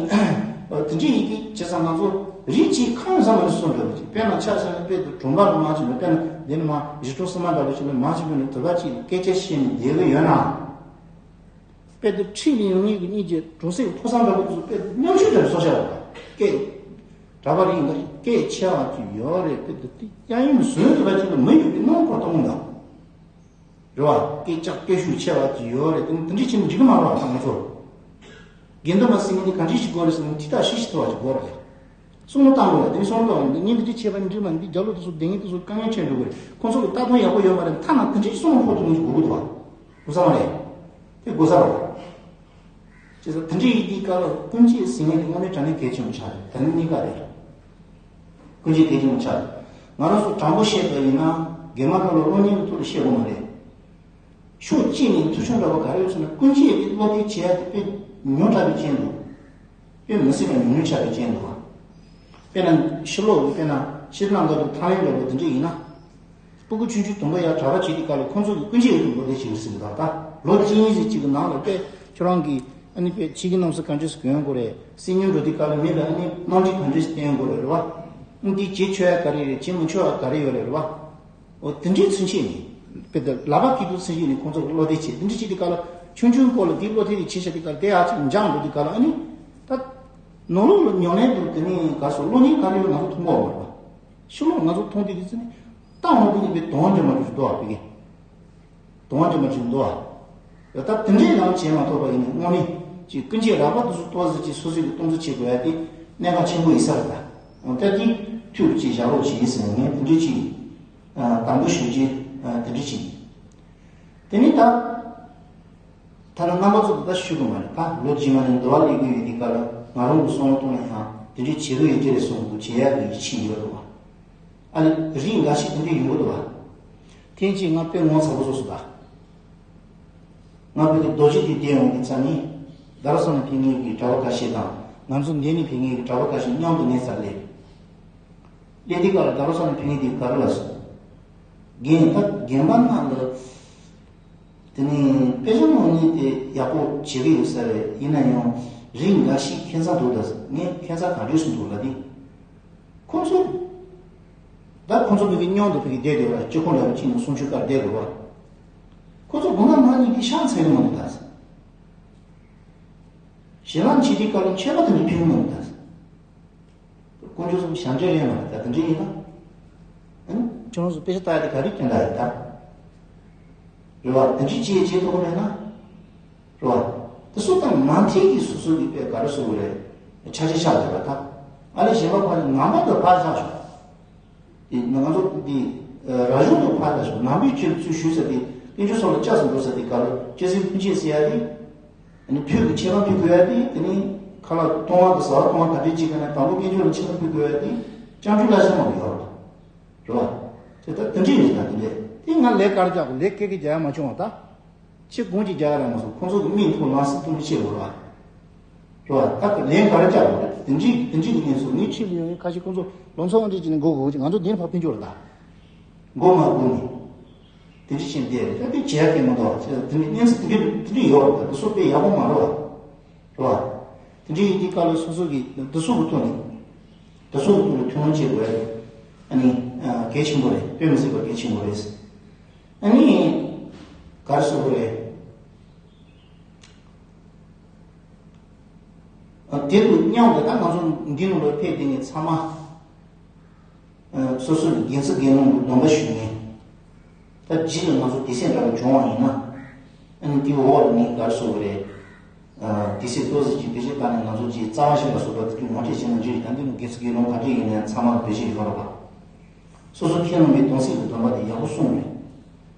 དེ་འདྲ་ཡིན་གི་བྱས་ཙང་ང་ཚོ་རིགས་གཅིག་ཁམས་བཟང་བ་ནས་གསུངས་འདྲ་བ་ཅིག་དཔེར་ན་ཆ་བཞག་ན་དཔེ་དེ་གྲོང་པ་རུ་མ་ཅིག་ལ་དཔེར་ན་འདི་ནི་མ་གཞི་གྲོང་སྲིད་མ་འདྲ་བ་ཅིག་ལ་མ་ཅིག་ཡོད་ན་དུ་བ་ཅིག་སྐད་ཆ་བཤད་ནས་བསྡད་གི་ཡོད་ན། དཔེ་དེ་ཁྲིད་ནས་ཡོང་ངེས་ཀྱི་གཉིས་ཀྱི་གྲོང་གསེབ་ཕོ་བསམ་འདྲ་པོ་ཚོ་དཔེ་མཉམ་ཤོས་དེར་སོ་བྱ་བ་སྐད་གྲྭ་པ་རིགས་འགའ་སྐད་ཆེ་བ་ཅིག་ཡོད་རེད། དཔེ་དེ་དེ་གཡས་གཡོན་བཟོས་ཐུབ་པ་ཅིག་ལ་མི་ཡོད་པའི་སྣང་གོ་གཏོང་འདུག་རེད་བ། སྐད་ཆ་སྐད་ཤུགས་ཆེ་བ་ཅིག་ཡོད་རེད། དེ་དེ་འདྲ་བྱས་ནས་འགྲིག་གི་མ་རེད་བ། ད་ང་ཚོ་དགེ་འདུན་པ་ཟེར་མཁན་དེ་ག་འདྲ་ཞིག་དགོས་རེད་ཟེར་ན་ཁྲིད་ཐག་ཤིག་ཤིག་ཐུབ་པ་ཅིག་དགོས་རེད། བསམ་བློ་བཏང་དགོས་རེད། དེ་ནས་བསམ་བློ་བཏང་བ་ནི་གཉེན་སྒྲིག་བྱས་པ་ནི་འགྲིག་མ་འདི་རྒྱབ་ལོགས་དེ་ཚོ་དེ་ངེས་དེ་ཚོ་དཀའ་ངལ་འཕྲད་འགྲོ་གི་རེད། ཁོང་ཚོ་གི་ལྟ་སྟངས་ཡག་པོ་ཡོད་མ་རེད། ཐ་ན་དེ་འདྲའི་བསམ་བློ་འཁོར་ཐུབ་མཁན་ཞིག་དགོས་ཀྱི་འདུག་བ། དགོས་ས་མ་རེད། དེ་དགོས་ས་རེད། བྱས་ཙང་དེ་འདྲའི་ཡིན་དུས་སྐབས་ལ་ཀུན་སྤྱོད་ཟེར་མཁན་དེ་དངོས་གནས་དྲང་གནས་གལ་ཆེན་པོ་ཆགས་རེད། དེ་ནི་གཉིས་ཀ་རེད། ཀུན་སྤྱོད་གལ་ཆེན་པོ་ཆགས་རེད། ང་རང་ཚོ་དྲང་པོ་བཤད་པ་ཡིན་ན་རྒན་མ་རྣམས་ལ་གློག་བརྙན་གྱི་ཐོག་ཏུ་བཤད་དགོས་མ་རེད། ཕྱོགས་གཅིག་ནས་ཐུག་ཆུང་འདྲ་པོ་ག་རེ་ཡོད་ཟེར་ན་ཀུན་སྤྱོད་དེ་བློ་གཏད་བྱེད་ཡ་དེ་དཔེ་ཉུང་དྲགས་པའི་རྐྱེན་འདུག་དཔེ་མི་སྲིད་པའི་ཉུང་ཉུང་ཆགས་པའི་རྐྱེན་འདུག་བ། དཔེར་ན་ཕྱི་ལོགས་ཀྱི་དཔེར་ན་ཕྱིར་ནང་འགལ་དུ་ཐང་ཡོད་འདྲ་པོ་དེ་འདྲ་ཡིན་ན། སྤུ་གུ་ཆུང་ཆུང་དུམ་བུ་ཡར་གྲྭ་པ་བྱེད་དུས་སྐབས་ལ་ཁོང་ཚོ་གི་ཀུན་སྤྱོད་ཡོད་དུ་འགྲོ་བསྡད་བྱེད་ཀྱི་ཟིན་པ་ད་ལོ་གཅིག་གཉིས་ཟིག་གཅིག་གི་ནང་ལ་དཔེ་ཁྱོད་རང་གིས་ཨ་ནི་དཔེ་ཕྱི་གི་སྣང་ཚུལ་ག་འདྲས་སུ་གོན་དགོས་རེད། སྲིད་ཉུང་འགྲོ་དུས་སྐབས་ལ་མི་ལ་ཨ་ནི་རྣམ་འགྱུར་ག་འདྲས་སུ་བསྟན་དགོས་རེད། རེད་བ། ཨ་ནི་འདི་བྱེད་ཆོག་ཡ་ག་རེ་རེད། བྱེད་མི་ཆོག་ཡ་ག་རེ་ཡོད་རེད། རེད་བ། འོ་དེ་འདྲའི་ཚུན་ཆད་ནས་དཔེ་དེ་ལག་པ་སྐྱིད་སྡུག་ཚུན་ཆད་ནས་ཁོང་ཚོ་བློ་གཏད་བྱེད། དེ་འདྲ་བྱེད་དུས་སྐབས་ལ་ཆུང་ཆུང་སྐོར་ལ་འདི་བློ་གཏད་དེ་བྱེད་བྱ་དུས་སྐབས་ལ་དེ་ཨ་ཅིག་འཇང་འགྲོ་དུས་སྐབས་ལ་ཨ་ནི་ད་ནང་ལོགས་ལ་ཉམས་ལེན་དུ་དེ་ནས་ག་སོ་བློ་ཉེས་ག་རེ་ཡོད་ང་ཚོ་མཐོང་གི་ཡོད་མ་རེད་པ། ཕྱི་ལོགས་ང་ཚོ་མཐོང་དུས་དེ་ཚོ་ནི་ད་འོང་དུས་ནི་དཔེ་དོན་འདྲ་མ་རེད་འདུག་ཨ། དཔེ་གི་དོན་འདྲ་མ་རེད་འདུག་ཨ། ད་དེ་འདྲའི་ལམ་བྱེད་མ་ཐུབ་པ་ཡིན་ན་དངོས་གནས་ཀྱི་ཀུན་སྤྱོད་རགས་པ་དེ་ཚོ་ཏོག་ཙམ་ཅིག་སོ་སོའི་གི་སྟངས་འཛིན་བྱེད་དགོས་ཡ་དེ་གནད་འགག་ཆེན་པོ་ཡིན་ས་རེད་ད། འོ་ད་དེ་ཐུགས་ཀྱི་བཞག་རོགས་བྱེད་ཟེར་ནས་དེ་འདྲའི་ཅིག་ཨ། དང་པོ་ཞུ་རྒྱུ། ཨ། དེ་འདྲ་ཅིག་དེ་ནས་ད། ཐ་ན་རྣམ་པ་ཚོ་དེ་ད་ཞུ་གི་མ་རེད། ད་ལོ་རྗེས་མ་ནས་འདུལ་བ་སླེབས་ཀྱི་ཡོད་དུས་སྐབས་ལ་ང་རང་གི་བསམ་བློ་གཏོང་ན་ཡང་དེ་འདྲའི་བྱེད་དགོས་ཡོད་ཀྱི་རེད་བསམ་གི་འདུག་བྱེད་ཡག་གི་ཡིད་ཆེས་ཡོད་རེད་བ། ཨ་ནི་རིགས་འགའ་ཞིག་དེ་འདྲའི་ཡོང་གི་འདུག་བ། ཐེངས་གཅིག་ང་དཔེ་ངོ་ཚ་པོ་བཟོས་སོང་ད། ང་བོད་ཀྱི་རྡོ་རྗེ་གདན་འོང་གི་ཚ་ནི། རྡ་རམ་ས་ལ་ཕེབས་མཁན་གྱི་གྲྭ་པ་ཁ་ཤས་དང་ང་ཚོ་འདི་ནས་ཕེབས་མཁན་གྱི་གྲྭ་པ་ཁ་ཤས་མཉམ་དུ་གནས་ཚར་ལེ། སླེབས་དུས་སྐབས་ལ་རྡ་རམ་ས་ལ་ཕེབས་མཁན་དེ་ག་རེ་ལ་སོང་། རྒན་ད་རྒན་པ་རྣམས་ལ། དེ་ནས་དཔེ་ཆ་ནང་ནས་དེ་ཡག་པོ་བྱེད་ཀྱི་ཡོད་ས་རེད། ཡིན་ན་ཡང་རིགས་འགའ་ཞིག་ཁྱད་མཚར་འདུག་ད་ངས་ཁྱད་མཚར་ག་འདྲས་སུ་འདུག་ལབ་དུས། ཁོང་ཚོ། ད་ཁོང་ཚོ་ཕ་གི་མཉམ་དུ་ཕ་གི་བསྡད་དགོས་ལ་སྤྱི་ཁོག་ལ་ཕྱིན་ནས་གསུང་ཆོས་སྐོར་བསྡད་དགོས་པ། ཁོང་ཚོ་དགོང་དག་ནང་ཉིན་གྱི་ཤག་འཚལ་གི་མ་འདུག་ད། ཞེ་ལང་བྱེད་དུས་སྐབས་ལ་མཆོད་པ་དེ་འདྲ་ཕུལ་གི་མ་འདུག་ད། དཀོན་མཆོག་གསུམ་ཞབས་འདྲེན་རེད་མ་རེད་ད། དེ་འདྲ་ཡིན་ན། ཨང་། ཁྱོད་རང་ཚོ་དཔེ་ཆ་ལྟ་ཡ་དེ་ག་རེ་སྐྱོན་ད་ཡོད་ད། རེད་བ། དེ་འདྲ་བྱེད་བྱེད་ཐུབ་ཀྱི་མེད་ན། རེད་བ། དེ་སོ་དང་མ་མཐུན་གྱི་སོ་སོ་གི་དཔེ་ག་རེ་བཟོ་གི་རེད། ཆ་ཆ་ཆགས་རེད་བ་ད། ཨ་ལས་གཞན་པ་ཕར་ནང་པ་དང་ཕར་བཞག་ཤོག་དེ་ང་ཚོ་འདི་ར་གཞུང་དུ་ཕར་ལ་ཞུགས། ནང་པའི་ཆོས་ཚུལ་ཞུ་ས་དེ་དཔལ་འབྱོར་སོགས་ལ་སྐྱབས་སུ་འགྲོ་ས་དེ་ག་ལ་སྤྱོད་སེམས་ཕུན་ཆད་ཟེར་ཡ་དེ། ཨ་ནི་ཕུད་ཀྱི་ཆེ་བ་ཕུད་དགོས་ཡ་དེ་དེ་ནི་ཁ་ལག་གཏོང་བ་དང་ཟ་བ་གཏོང་བ་ག་འདྲས་བྱེད་མཁན་ན་དང་པོ་དཔལ་འབྱོར་ལ་ཆེ་བ་ཕུད་དགོས་ཡ་དེ་སྤྱང་གྲུང་བླ་ཆེན་མ་ཡོད་རེད་བ། དེ་ད་དེ་འདྲས་རེད་ད། དེ་འདྲས་དེ་ང་ལས་ཀར་རྒྱག་དགོས། ལས་ཁེ་ཁེ་རྒྱག་ཡ་མ་བྱུང་བ་ད། ཁྱེད་དགོངས་ཀྱིས་རྒྱག་ཡ་རག་མ་སོང་། ཁོང་ཚོ་གི་མིག་ཐོག་ལམ་སེང་སྟོན་ཆེ་བོ་ར། རེད་བ། ད་ལན་ག་རེ་རྒྱག་དགོས་རེད། དེ་འདྲའི་དེ་འདྲའི་གི་གནས་ཚུལ་ངས་ཁྲིད་ལ་ཡོང་ཡོད། ཁ་ཤས་ཁོང་ཚོ་ལོ་ཚོད་ཨང་འདྲ་ཅིག་ནས་འགོ་དགོས་ཀྱི། ང་ཚོ་འདིར་ཕར་ཕན་ཆོག་རེད་ད། འགོ་མ་དགོས་ནས། དེ་འདྲ་བྱས་བསྡད་རེད། ད་དེ་བྱེད་ཡ་གལ་མི་འདུག་བ། བྱས་ཙང་དེ་འདྲའི་གནས་ཚུལ་དེ་འདྲ་དེ་འདྲ་ཡོད་རེད་ད། དེ་ཚོ་དཔེ་ཡག་པོ་མ་རེད་བ། རེད་བ། དེ་འདྲ་ཡིན་དུས་སྐབས་ལ་སོ་སོ་གི་དེ་ཚོ་གི་ཐོག་ནས། དེ་ཚོ་གི་ཐོག་ནས་ཐུགས་སྣང་བྱེད་དགོས་རེད། ཨ་ནི། གལ་ཆེན་པོ་རེད། དཔེ་མི་སྲིད་པ་གལ་ཆེན་པོ་རེད། ཨ་ནི། ག་རེ་ཟེར་དགོས་རེད། དེ་དང་མཉམ་དུ་ད་ང་ཚོ་འདི་ནང་ལ་ཕེབས་བསྡད་མཁན་ཚང་མ། སོ་སོའི་དགེ་ཚུལ་དགེ་སློང་གི་སྡོམ་པ་ཞུ་མཁན། ད་རྗེས་ལ་ང་ཚོ་དེ་སྲས་འདྲ་བོ་བྱུང་བ་ཡིན་ན། ཨ་ནི་དེའི་འོག་ལ་ནི་ག་རེ་ཟེར་དགོས་རེད། དེ་སྲས་ཏོག་ཙམ་ཅིག་དེ་སྲས་ད་ནི་ང་ཚོ་ཅིག་རྩ་བ་ཞིག་ལ་སོགས་པ་དེ་དུས་ངོ་སྤྲོད་བྱས་ན་འགྲིག་རེད། ད་འདི་ནི་དགེ་ཚུལ་དགེ་སློང་ག་འདྲ་ཡིན་ན་ཡང་ཚང་མ་བེད་སྤྱོད་ཡོད་རེད་པ། སོ་སོ་ཁས་བླངས་པའི་སྡོམ་སྲོལ་གྱི་སྡོམ་པ་དེ་ཡག་པོ་སྲུང་རེད།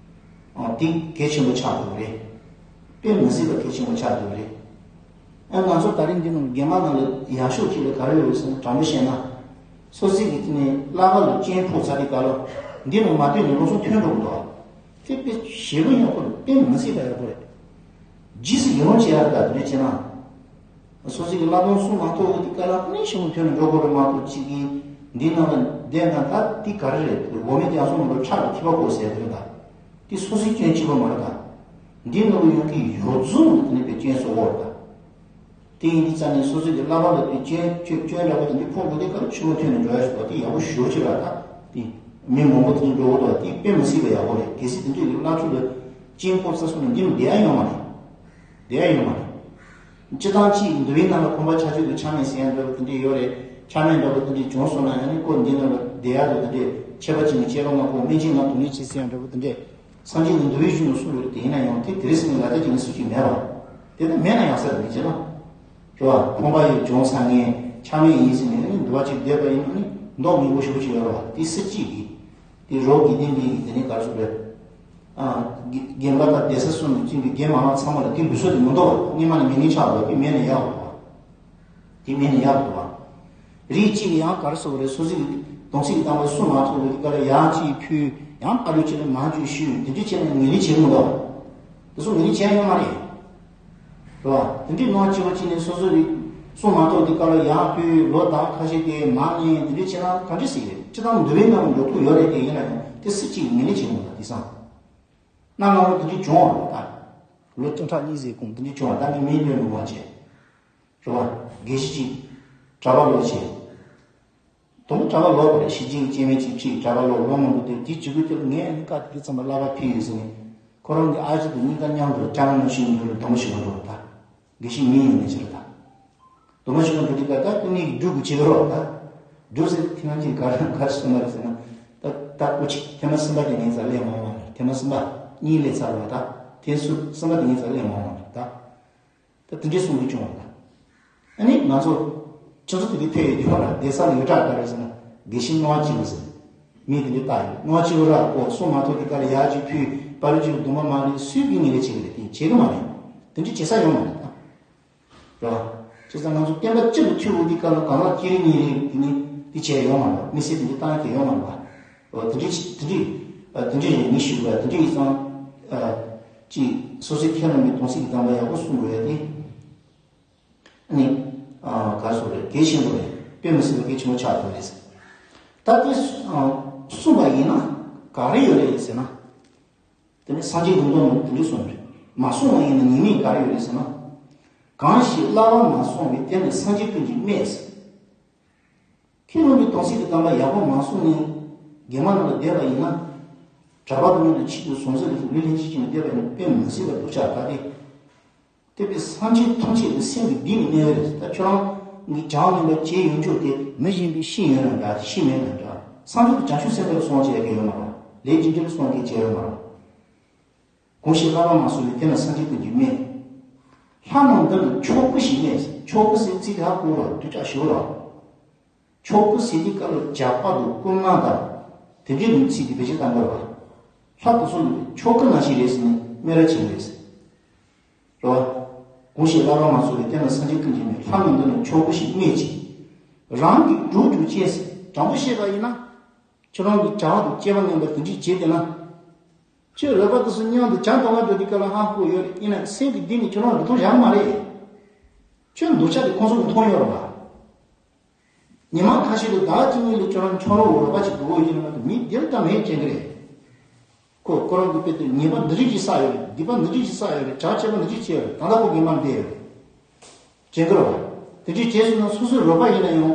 ཨ། དེ་གལ་ཆེན་པོ་ཆགས་འགྲོ་གི་རེད། དཔེ་མི་སྲིད་པ་གལ་ཆེན་པོ་ཆགས་འདུག་རེད། ཨ་ང་ཚོ་ད་རིང་འདི་ནང་རྒན་མ་ནང་ལ་ཡག་ཤོས་ཅིག་ལ་ག་རེ་ཡོད་ཟེར་ན། དྲང་པོ་བཤད་ན། སོ་སོའི་གི་དེ་ནས་བསླབ་པ་ལ་སྐྱོན་ཕོག་ཚར་དུས་སྐབས་ལ། འདི་ནང་མ་ལྟོས་ནས་ལོ་གསུམ་ཐོན་འགྲོ་གི་འདུག་དེ་དཔེ་ཞེ་པོ་ཡག་པོ་རེད། དཔེ་མི་སྲིད་པ་ཡག་པོ་རེད། རྗེས་སུ་ཡི་རང་བྱེད་ཡག་ག་དེ་འདྲ་བྱས་ན། སོ་སོའི་གི་བསླབ་སྡོམ་སྲུང་མ་ཐུབ་དུས་སྐབས་ལ་དཔེ་ཞེ་པོ་ཐོན་ནས་འགྲོ་དགོས་རེད་མ་གཏོགས། གཅིག་གིས་འདི་ནང་ལ་བསྡད་ན་ད་དེ་ག་རེ་རེད། འོ་མའི་རྒྱ་མཚོ་ནང་ལ་ཁྲག་གི་ཐིགས་པ་བཀོག་ཟེར་དེ་རེད་ད། དེ་སོ་སོའི་སྐྱོན་གཅིག་པོ་མ་རེད་ད། འདི་ནང་ལ་ཡོད་ཀྱི་ཡོད་ཚུལ་དེ་ནི་དཔེ་སྐྱོན་བཟོ་འོག་རེད་ད། དེ་ཡིན་དུས་ཙང་ནས་སོ་སོའི་གི་བསླབ་པ་ལ་དེ་སྐྱོན་སྐྱོན་སྐྱོན་འདྲ་པོ་དེ་འདྲ་ཕོག་འགྲོ་དུས་སྐབས་ལ་ཆུ་མོ་ཐོན་ནས་འགྲོ་ཡ་ཞིག་འདུག་དེ་ཡག་པོ་ཞེ་པོ་ཅིག་རེད་ད། དེ་མི་མང་པོ་དེ་འདྲ་འགྲོ་གི་འདུག་དེ་དཔེ་མི་སྲིད་པ་ཡག་པོ་རེད། གལ་སྲིད་དེ་འདྲའི་གི་བསླབ་ཕྱོགས་ལ་སྐྱོན་ཕོག་ཚར་སོང་ན་འདི་ནི་བསྡད་ཡ་ཡོད་མ་རེད། བསྡད་ཡ་ཡོད་མ་རེད། སྤྱིར་བཏང་གཅིག་འདུལ་བའི་ནང་ལ་ཁང་པ་ཆགས་ཆོག་གི་ཆག་མེད་ཟེར་ཡ་འདྲ་པོ་དེ་འདྲས་ཡོད་རེད། ཆག་མེད་འདྲ་པོ་དེ་འདྲས་བྱུང་སོང་ན་ཡང་ནི་ཁོ་འདི་ནང་ལ་བསྡད་ཡ་རེད། དེ་འདྲས་ཆད་པ་བྱས་ནས་སྐྱེ་རོགས་ལ་ཁོ་སྨན་ཆེན་ལ་དོགས་གནད་ཆེ་ཟེར་ཡ་འདྲ་པོ་དེ་འདྲས་སངས་རྒྱས་ཀྱི་འདུལ་བའི་གཞུང་ལ་གསུངས་ཡོད་རེད། དེ་ཡིན་ན་ཡང་དེ་དེ་རིང་སང་ཉིན་ལ་རྒྱ་ཅིག་ནི་སུ་གཅིག་མེད་པ། དེ་ལྟར་མེད་ན་ཡང་ས་རེད་མི་བྱེད་ན། རེད་བ། ཁང་པ་ཡི་བྱུང་ས་ངས་ཆག་མེད་ཡིན་ཟེར་ནས་ནི་འདུལ་བ་ཅིག་བསྡད་པ་ཡིན་ན་ནི་མདོག་མི་འགོ་ཞུ་ཅིག་ཡོད་རེད་བ། དེ་སྲིད་ཅིག་གིས་དེ་རོགས་དགེ་ལྡན་པའི་དེ་ནི་ག་རེ་ཟེར་དགོས། རྒན་པ་དང་སྡེ་སྲིད་གསུམ་གྱིས་བཙུན་པའི་རྒན་མ་མང་ཚང་མ་ལ་དེ་ལུས་སྲོག་དེ་མི་འདུག་བ། སྔོན་མ་ནས་མེད་མཁན་ཆགས་འདུག་དེ་མེད་ན་ཡག་འདུག་བ། དེ་མེད་ན་ཡག་འདུག་བ། རིགས་གཅིག་ཡང་ག་རེ་ཟེར་དགོས་རེད། སོ་སོའི་གདོང་སྲིད་ཀྱི་བཏང་བ་སུ་མ་ཐུབ་པའི་སྐབས་ལ་ཡང་གཅིག་ཕུལ། ཡང་ཕ་ལུས་གཅིག་ལ་མང་བཅོས་ཞུས། དེ་འདྲ་བྱས་ན་ངེས་ལེགས་བྱེད་མི་འདུག་དེ་ཚོ་ངེས་ལེགས་བྱས་ཡོད་མ་རེད། རེད་བ། དེ་འདྲའི་ནང་གཅིག་པ་གཅིག་ནས་སོ་སོ་རིགས་གསུང་མ་ཐོག་དེ་སྐབས་ལ་ཡང་ཕུལ། ལོ་ཟླ་ཁ་ཤས་དེ་མ་ལེན། དེ་འདྲ་བྱས་ན་གང་འདྲ་ཟེར་གི་རེད། སྤྱིར་བཏང་འདུལ་བའི་ནང་འགྲོ་ཐུབ་ཡོད་རེད་དེ། ཡིན་ན་ཡང་དེ་སྲིད་ཅིག་ངེས་ལེགས་བྱེད་དགོས་ད། དེང་སང་གནའ་སྔ་མོ་དེ་འདྲ་བྱུང་བ་རེད་ད། ལོ་སྟོང་ཕྲག་གཉིས་ཙམ་གོང་དེ་འདྲ་བྱུང་བ། ད་ནི་མིའི་ལུས་ལ་མ་བྱས། རེད་བ། དགེ་བཤེས་ཅིག་གྲྭ་པ་ལོག་བྱས། དུང་གྲྭ་པ་ལོག་པ་རེད། ཤེས་བྱའི་སྐྱེས་དམན་ཅིག་ཁྲིད་གྲྭ་པ་ལོག་ལོ་མང་པོ་དེ་དེ་བྱེད་དགོས་དེ་ལ་ངས་ཨ་ནི་བཀའ་དེ་ཚང་མ་བསླབ་པ་ཕུལ་ཡོད་ཟེར་ནས། ཁོ་རང་གི་ཨ་ཅེ་དང་གཉིས་ཀ་མཉམ་དུ་ལྕང་ལོ་ཤིང་འདུལ་ལ་སྡོམ་པ་ཞུ་བ་འགྲོ་བ་ད། དགེ་བཤེས་མིང་ཡོད་མེད་ཅི་རེད་ད། སྡོམ་པ་ཞུ་བ་འགྲོ་དུས་ཀ་ད་ཀུན་ནས་སྒྲུབ་དགོས་བྱེད་ཀྱི་རོགས་ད། སྒྲུབ་ཟེར་དེ་ནང་གི་ག་རེ་ག་རེ་གསུངས་པ་རེད་ཟེར་ན། ད་ད་སྐུ་མཁྱེན་ཐེངས་མ་གསུམ་པ་དེ་ངས་ཙང་ལས་མང་བ་རེད། ཐེངས་མ་གསུམ་པ་གཉིས་ལས་ཚར་བ་ད། ཐེངས་སུ་གསུམ་པ་དེ་ངས་ཙང་ལས་མང་བ་རེད་ད། ད་དེ་འདྲའི་གསུང་གི་བྱུང་བ་ད། ཨ་ནི་ང་ཚོ་ཁྱེད་ཚོ་དེ་འདྲའི་ཐད་ཡོད་རྒྱུ་ཧོ་ར་བསྡད་ས་ལ་ཡོད་གྲགས་ག་རེ་ཟེར་ན། དགེ་བཤེས་རྣོ་བ་སྐྱིད་པོ་ཟེར། མི་དེ་འདྲའི་བཏགས་ཡོད། རྣོ་བ་སྐྱིད་པོ་ར་ཀོ་གསུང་མ་ཐོག་དེ་ག་ལ་ཡག་ཅིག་ཕུལ། པ་ལུ་ཅིག་སྡོམ་པ་མ་ལེན། སུས་ཀྱིས་ངེས་ལེགས་བྱེད་ཀྱི་རེད། དེ་བྱེད་ཀྱི་མ་རེད། དེ་འདྲའི་བྱེད་ས་ཡོད་མ་རེད་ད། རེད་བ། བྱས་ཙང་ང་ཚོ་བསྟན་པ་སྤྱི་ལ་ཐུག་འོང་དུས་སྐབས་ལ་གང་ལ་ཅི་རིགས་ཉིན་རེ་དེ་ནི་དེ་བྱས་ཡོང་བ་རེད། མི་སེར་དེ་འདྲ་བཏང་ཡ་དེ་ཡོང་བ་རེད་བ། རེད་བ། དེ་འདྲ་ཅི་དེ་འདྲ་ཨ་དེ་འདྲ་རེད། ངས་ཞུ་དགོས་ཡ་དེ་འདྲ་ཡིན་ཙང་། ཨ་ཅི་སོ་སོའི་ཁས་བླངས་པའི་དོན་ཚིག་གི་དམ་པ་ཡག་པོ་སྲུང་དགོས་ཡ་དེ་ནི་ཨ་ག་རེ་ཟེར་དགོས་རེད། གལ་ཆེན་པོ་རེད། དཔེ་མི་སྲིད་པ་གལ་ཆེན་པོ་ཆགས་ཐུབ་རེད་ཟེར། ད་དེ་ཨ་གསུངས་པ་ཡིན་ན་ག་རེ་ཡོད་རེད་ཟེར་ན། དེ་ནས་སངས་རྒྱས་ཀྱི་མདོ་ནང་དེ་འདྲ་གསུངས་རེད། མ་བསྲུངས་པ་ཡིན་ན་ཉེས་དམིགས་ག་རེ་ཡོད་རེད་ཟེར་ན། གང་ཞིག་བསླབ་པ་མ་བསྲུངས་པའི་དེ་ནི་སངས་རྒྱས་ཀུན་གྱི་སྨད་ཟེར། ཁས་བླངས་པའི་དོན་ཚིག་གི་དམ་པ་ཡག་པོ་མ་བསྲུངས་ནས་དགེ་མ་རྣམས་ལ་བསྡད་པ་ཡིན་ན། གྲྭ་པ་དང་མཉམ་དུ་ཆེད་དུ་ཟང་ཟིང་ལ་ལུས་ལྷན་ཅིག་སྐྱེས་ནས་བསྡད་པ་ཡིན་ན་དཔེ་མི་སྲིད་པར་སྡུག་ཅག་ད་དེ། དེ་བས་སངས་རྒྱས་ཐམས་ཅད་ཀྱི་སེམས་ཀྱི་གཏིང་ནས་གནས་པ་རེད། ད་ཁྱོད་རང་གིས་བྱང་ལུང་པ་བྱས་ཡོང་ཆོག་དེ་མི་གཞན་པས་ཤེས་ཡོད་ན་འདྲ། ཤེས་མེད་ན་འདྲ། སངས་རྒྱས་ཀྱི་བྱང་ཆུབ་སེམས་དཔའ་ལ་སོང་བྱས་ཀྱི་ཡོད་མ་རེད། ལས་ཀྱི་འབྲས་ལ་སོང་གི་བྱས་ཡོད་མ་རེད། གང་ཞིག་བསླབ་པ་མ་བསྲུངས་པའི་དེ་ནི་སངས་རྒྱས་ཀུན་གྱི་སྨད། ལྷ་རྣམས་འདི་ནི་ཆོ་ག་ཞིག་སྨད། ཆོ་ག་ཟེར་ཚིག་དེ་ཧ་གོ་རོགས། སྡུག་ཅག་ཞུ་རོགས། ཆོ་ག་ཟེར་དུས་སྐབས་ལ་ཇག་པ་དང་རྐུན་མ་དང་དེ་འདྲའི་ལུགས་ཚིག་དེ་བེད་སྤྱོད་བཏང་དགོས་པ། ལྷ་དེ་ཚོ་ནི་ཆོ་ག་ནང་བཞིན་རེད་ཟེར་ནས་སྨད་ར་བྱེད་རེད་ཟེར། རེད་བ། གང་ཞིག་བསླབ་པ་མ་བསྲུངས་པའི་དེ་ནི་སངས་རྒྱས་ཀུན་གྱི་སྨད། ལྷ་རྣམས་འདི་ནི་ཆོ་ག་ཞིག་སྨད་ཅིང་། རང་གིས་སྒྲུབ་རྒྱུ་བྱས་ཟེར། དྲང་པོ་བཤད་པ་ཡིན་ན། ཁྱོད་རང་གིས་བྱ་བ་དང་སྤྱོད་པ་ངན་པ་དེ་འདྲས་བྱས་བསྡད་ན། ཁྱོད་རོགས་པ་དེ་ཚོ་མཉམ་དུ་ཇ་འཐུང་བར་འགྲོ་དུས་སྐབས་ལ་ཧ་གོ་ཡོད་རེད། ཡིན་ན་སེམས་ཀྱི་གཏིང་ནས་ཁྱོད་རང་འདུག་ཐུབ་ཡག་མ་རེད། ཁྱོད་འདུག་ཆ་དེ་ཁོང་ཚོ་གིས་མཐོང་ཡོད་རེད་པ། ཉི་མ་ཁ་ཤས་ལ་ཟླ་གཅིག་གཉིས་ལ་ཁྱོད་རང་ཁྱོད་རང་རོགས་པ་ཞིག་འདུག་གོ་ཡིན་ན་མ་གཏོགས་མི་སྒེར་དང་མེད་ཅན་གི་རེད། ཁོ་ཁོ་རང་གི་དཔེ་དེ་ཉེས་པ་འདི་འདྲས་ཞིག་བསགས་ཡོད་རེད། སྡིག་པ་འདི་འདྲས་ཞིག་བསགས་ཡོད་རེད། བྱ་བྱས་པ་འདི་འདྲས་བྱས་ཡོད་རེད། ད་ལྟ་ཁོ་རྒན་མར་བསྡད་ཡོད་རེད། ཅན་གི་རེད་པ། དེ་འདྲས་བྱས་སོང་ན་སོ་སོའི་རོགས་པ་ཡིན་ན་ཡང་།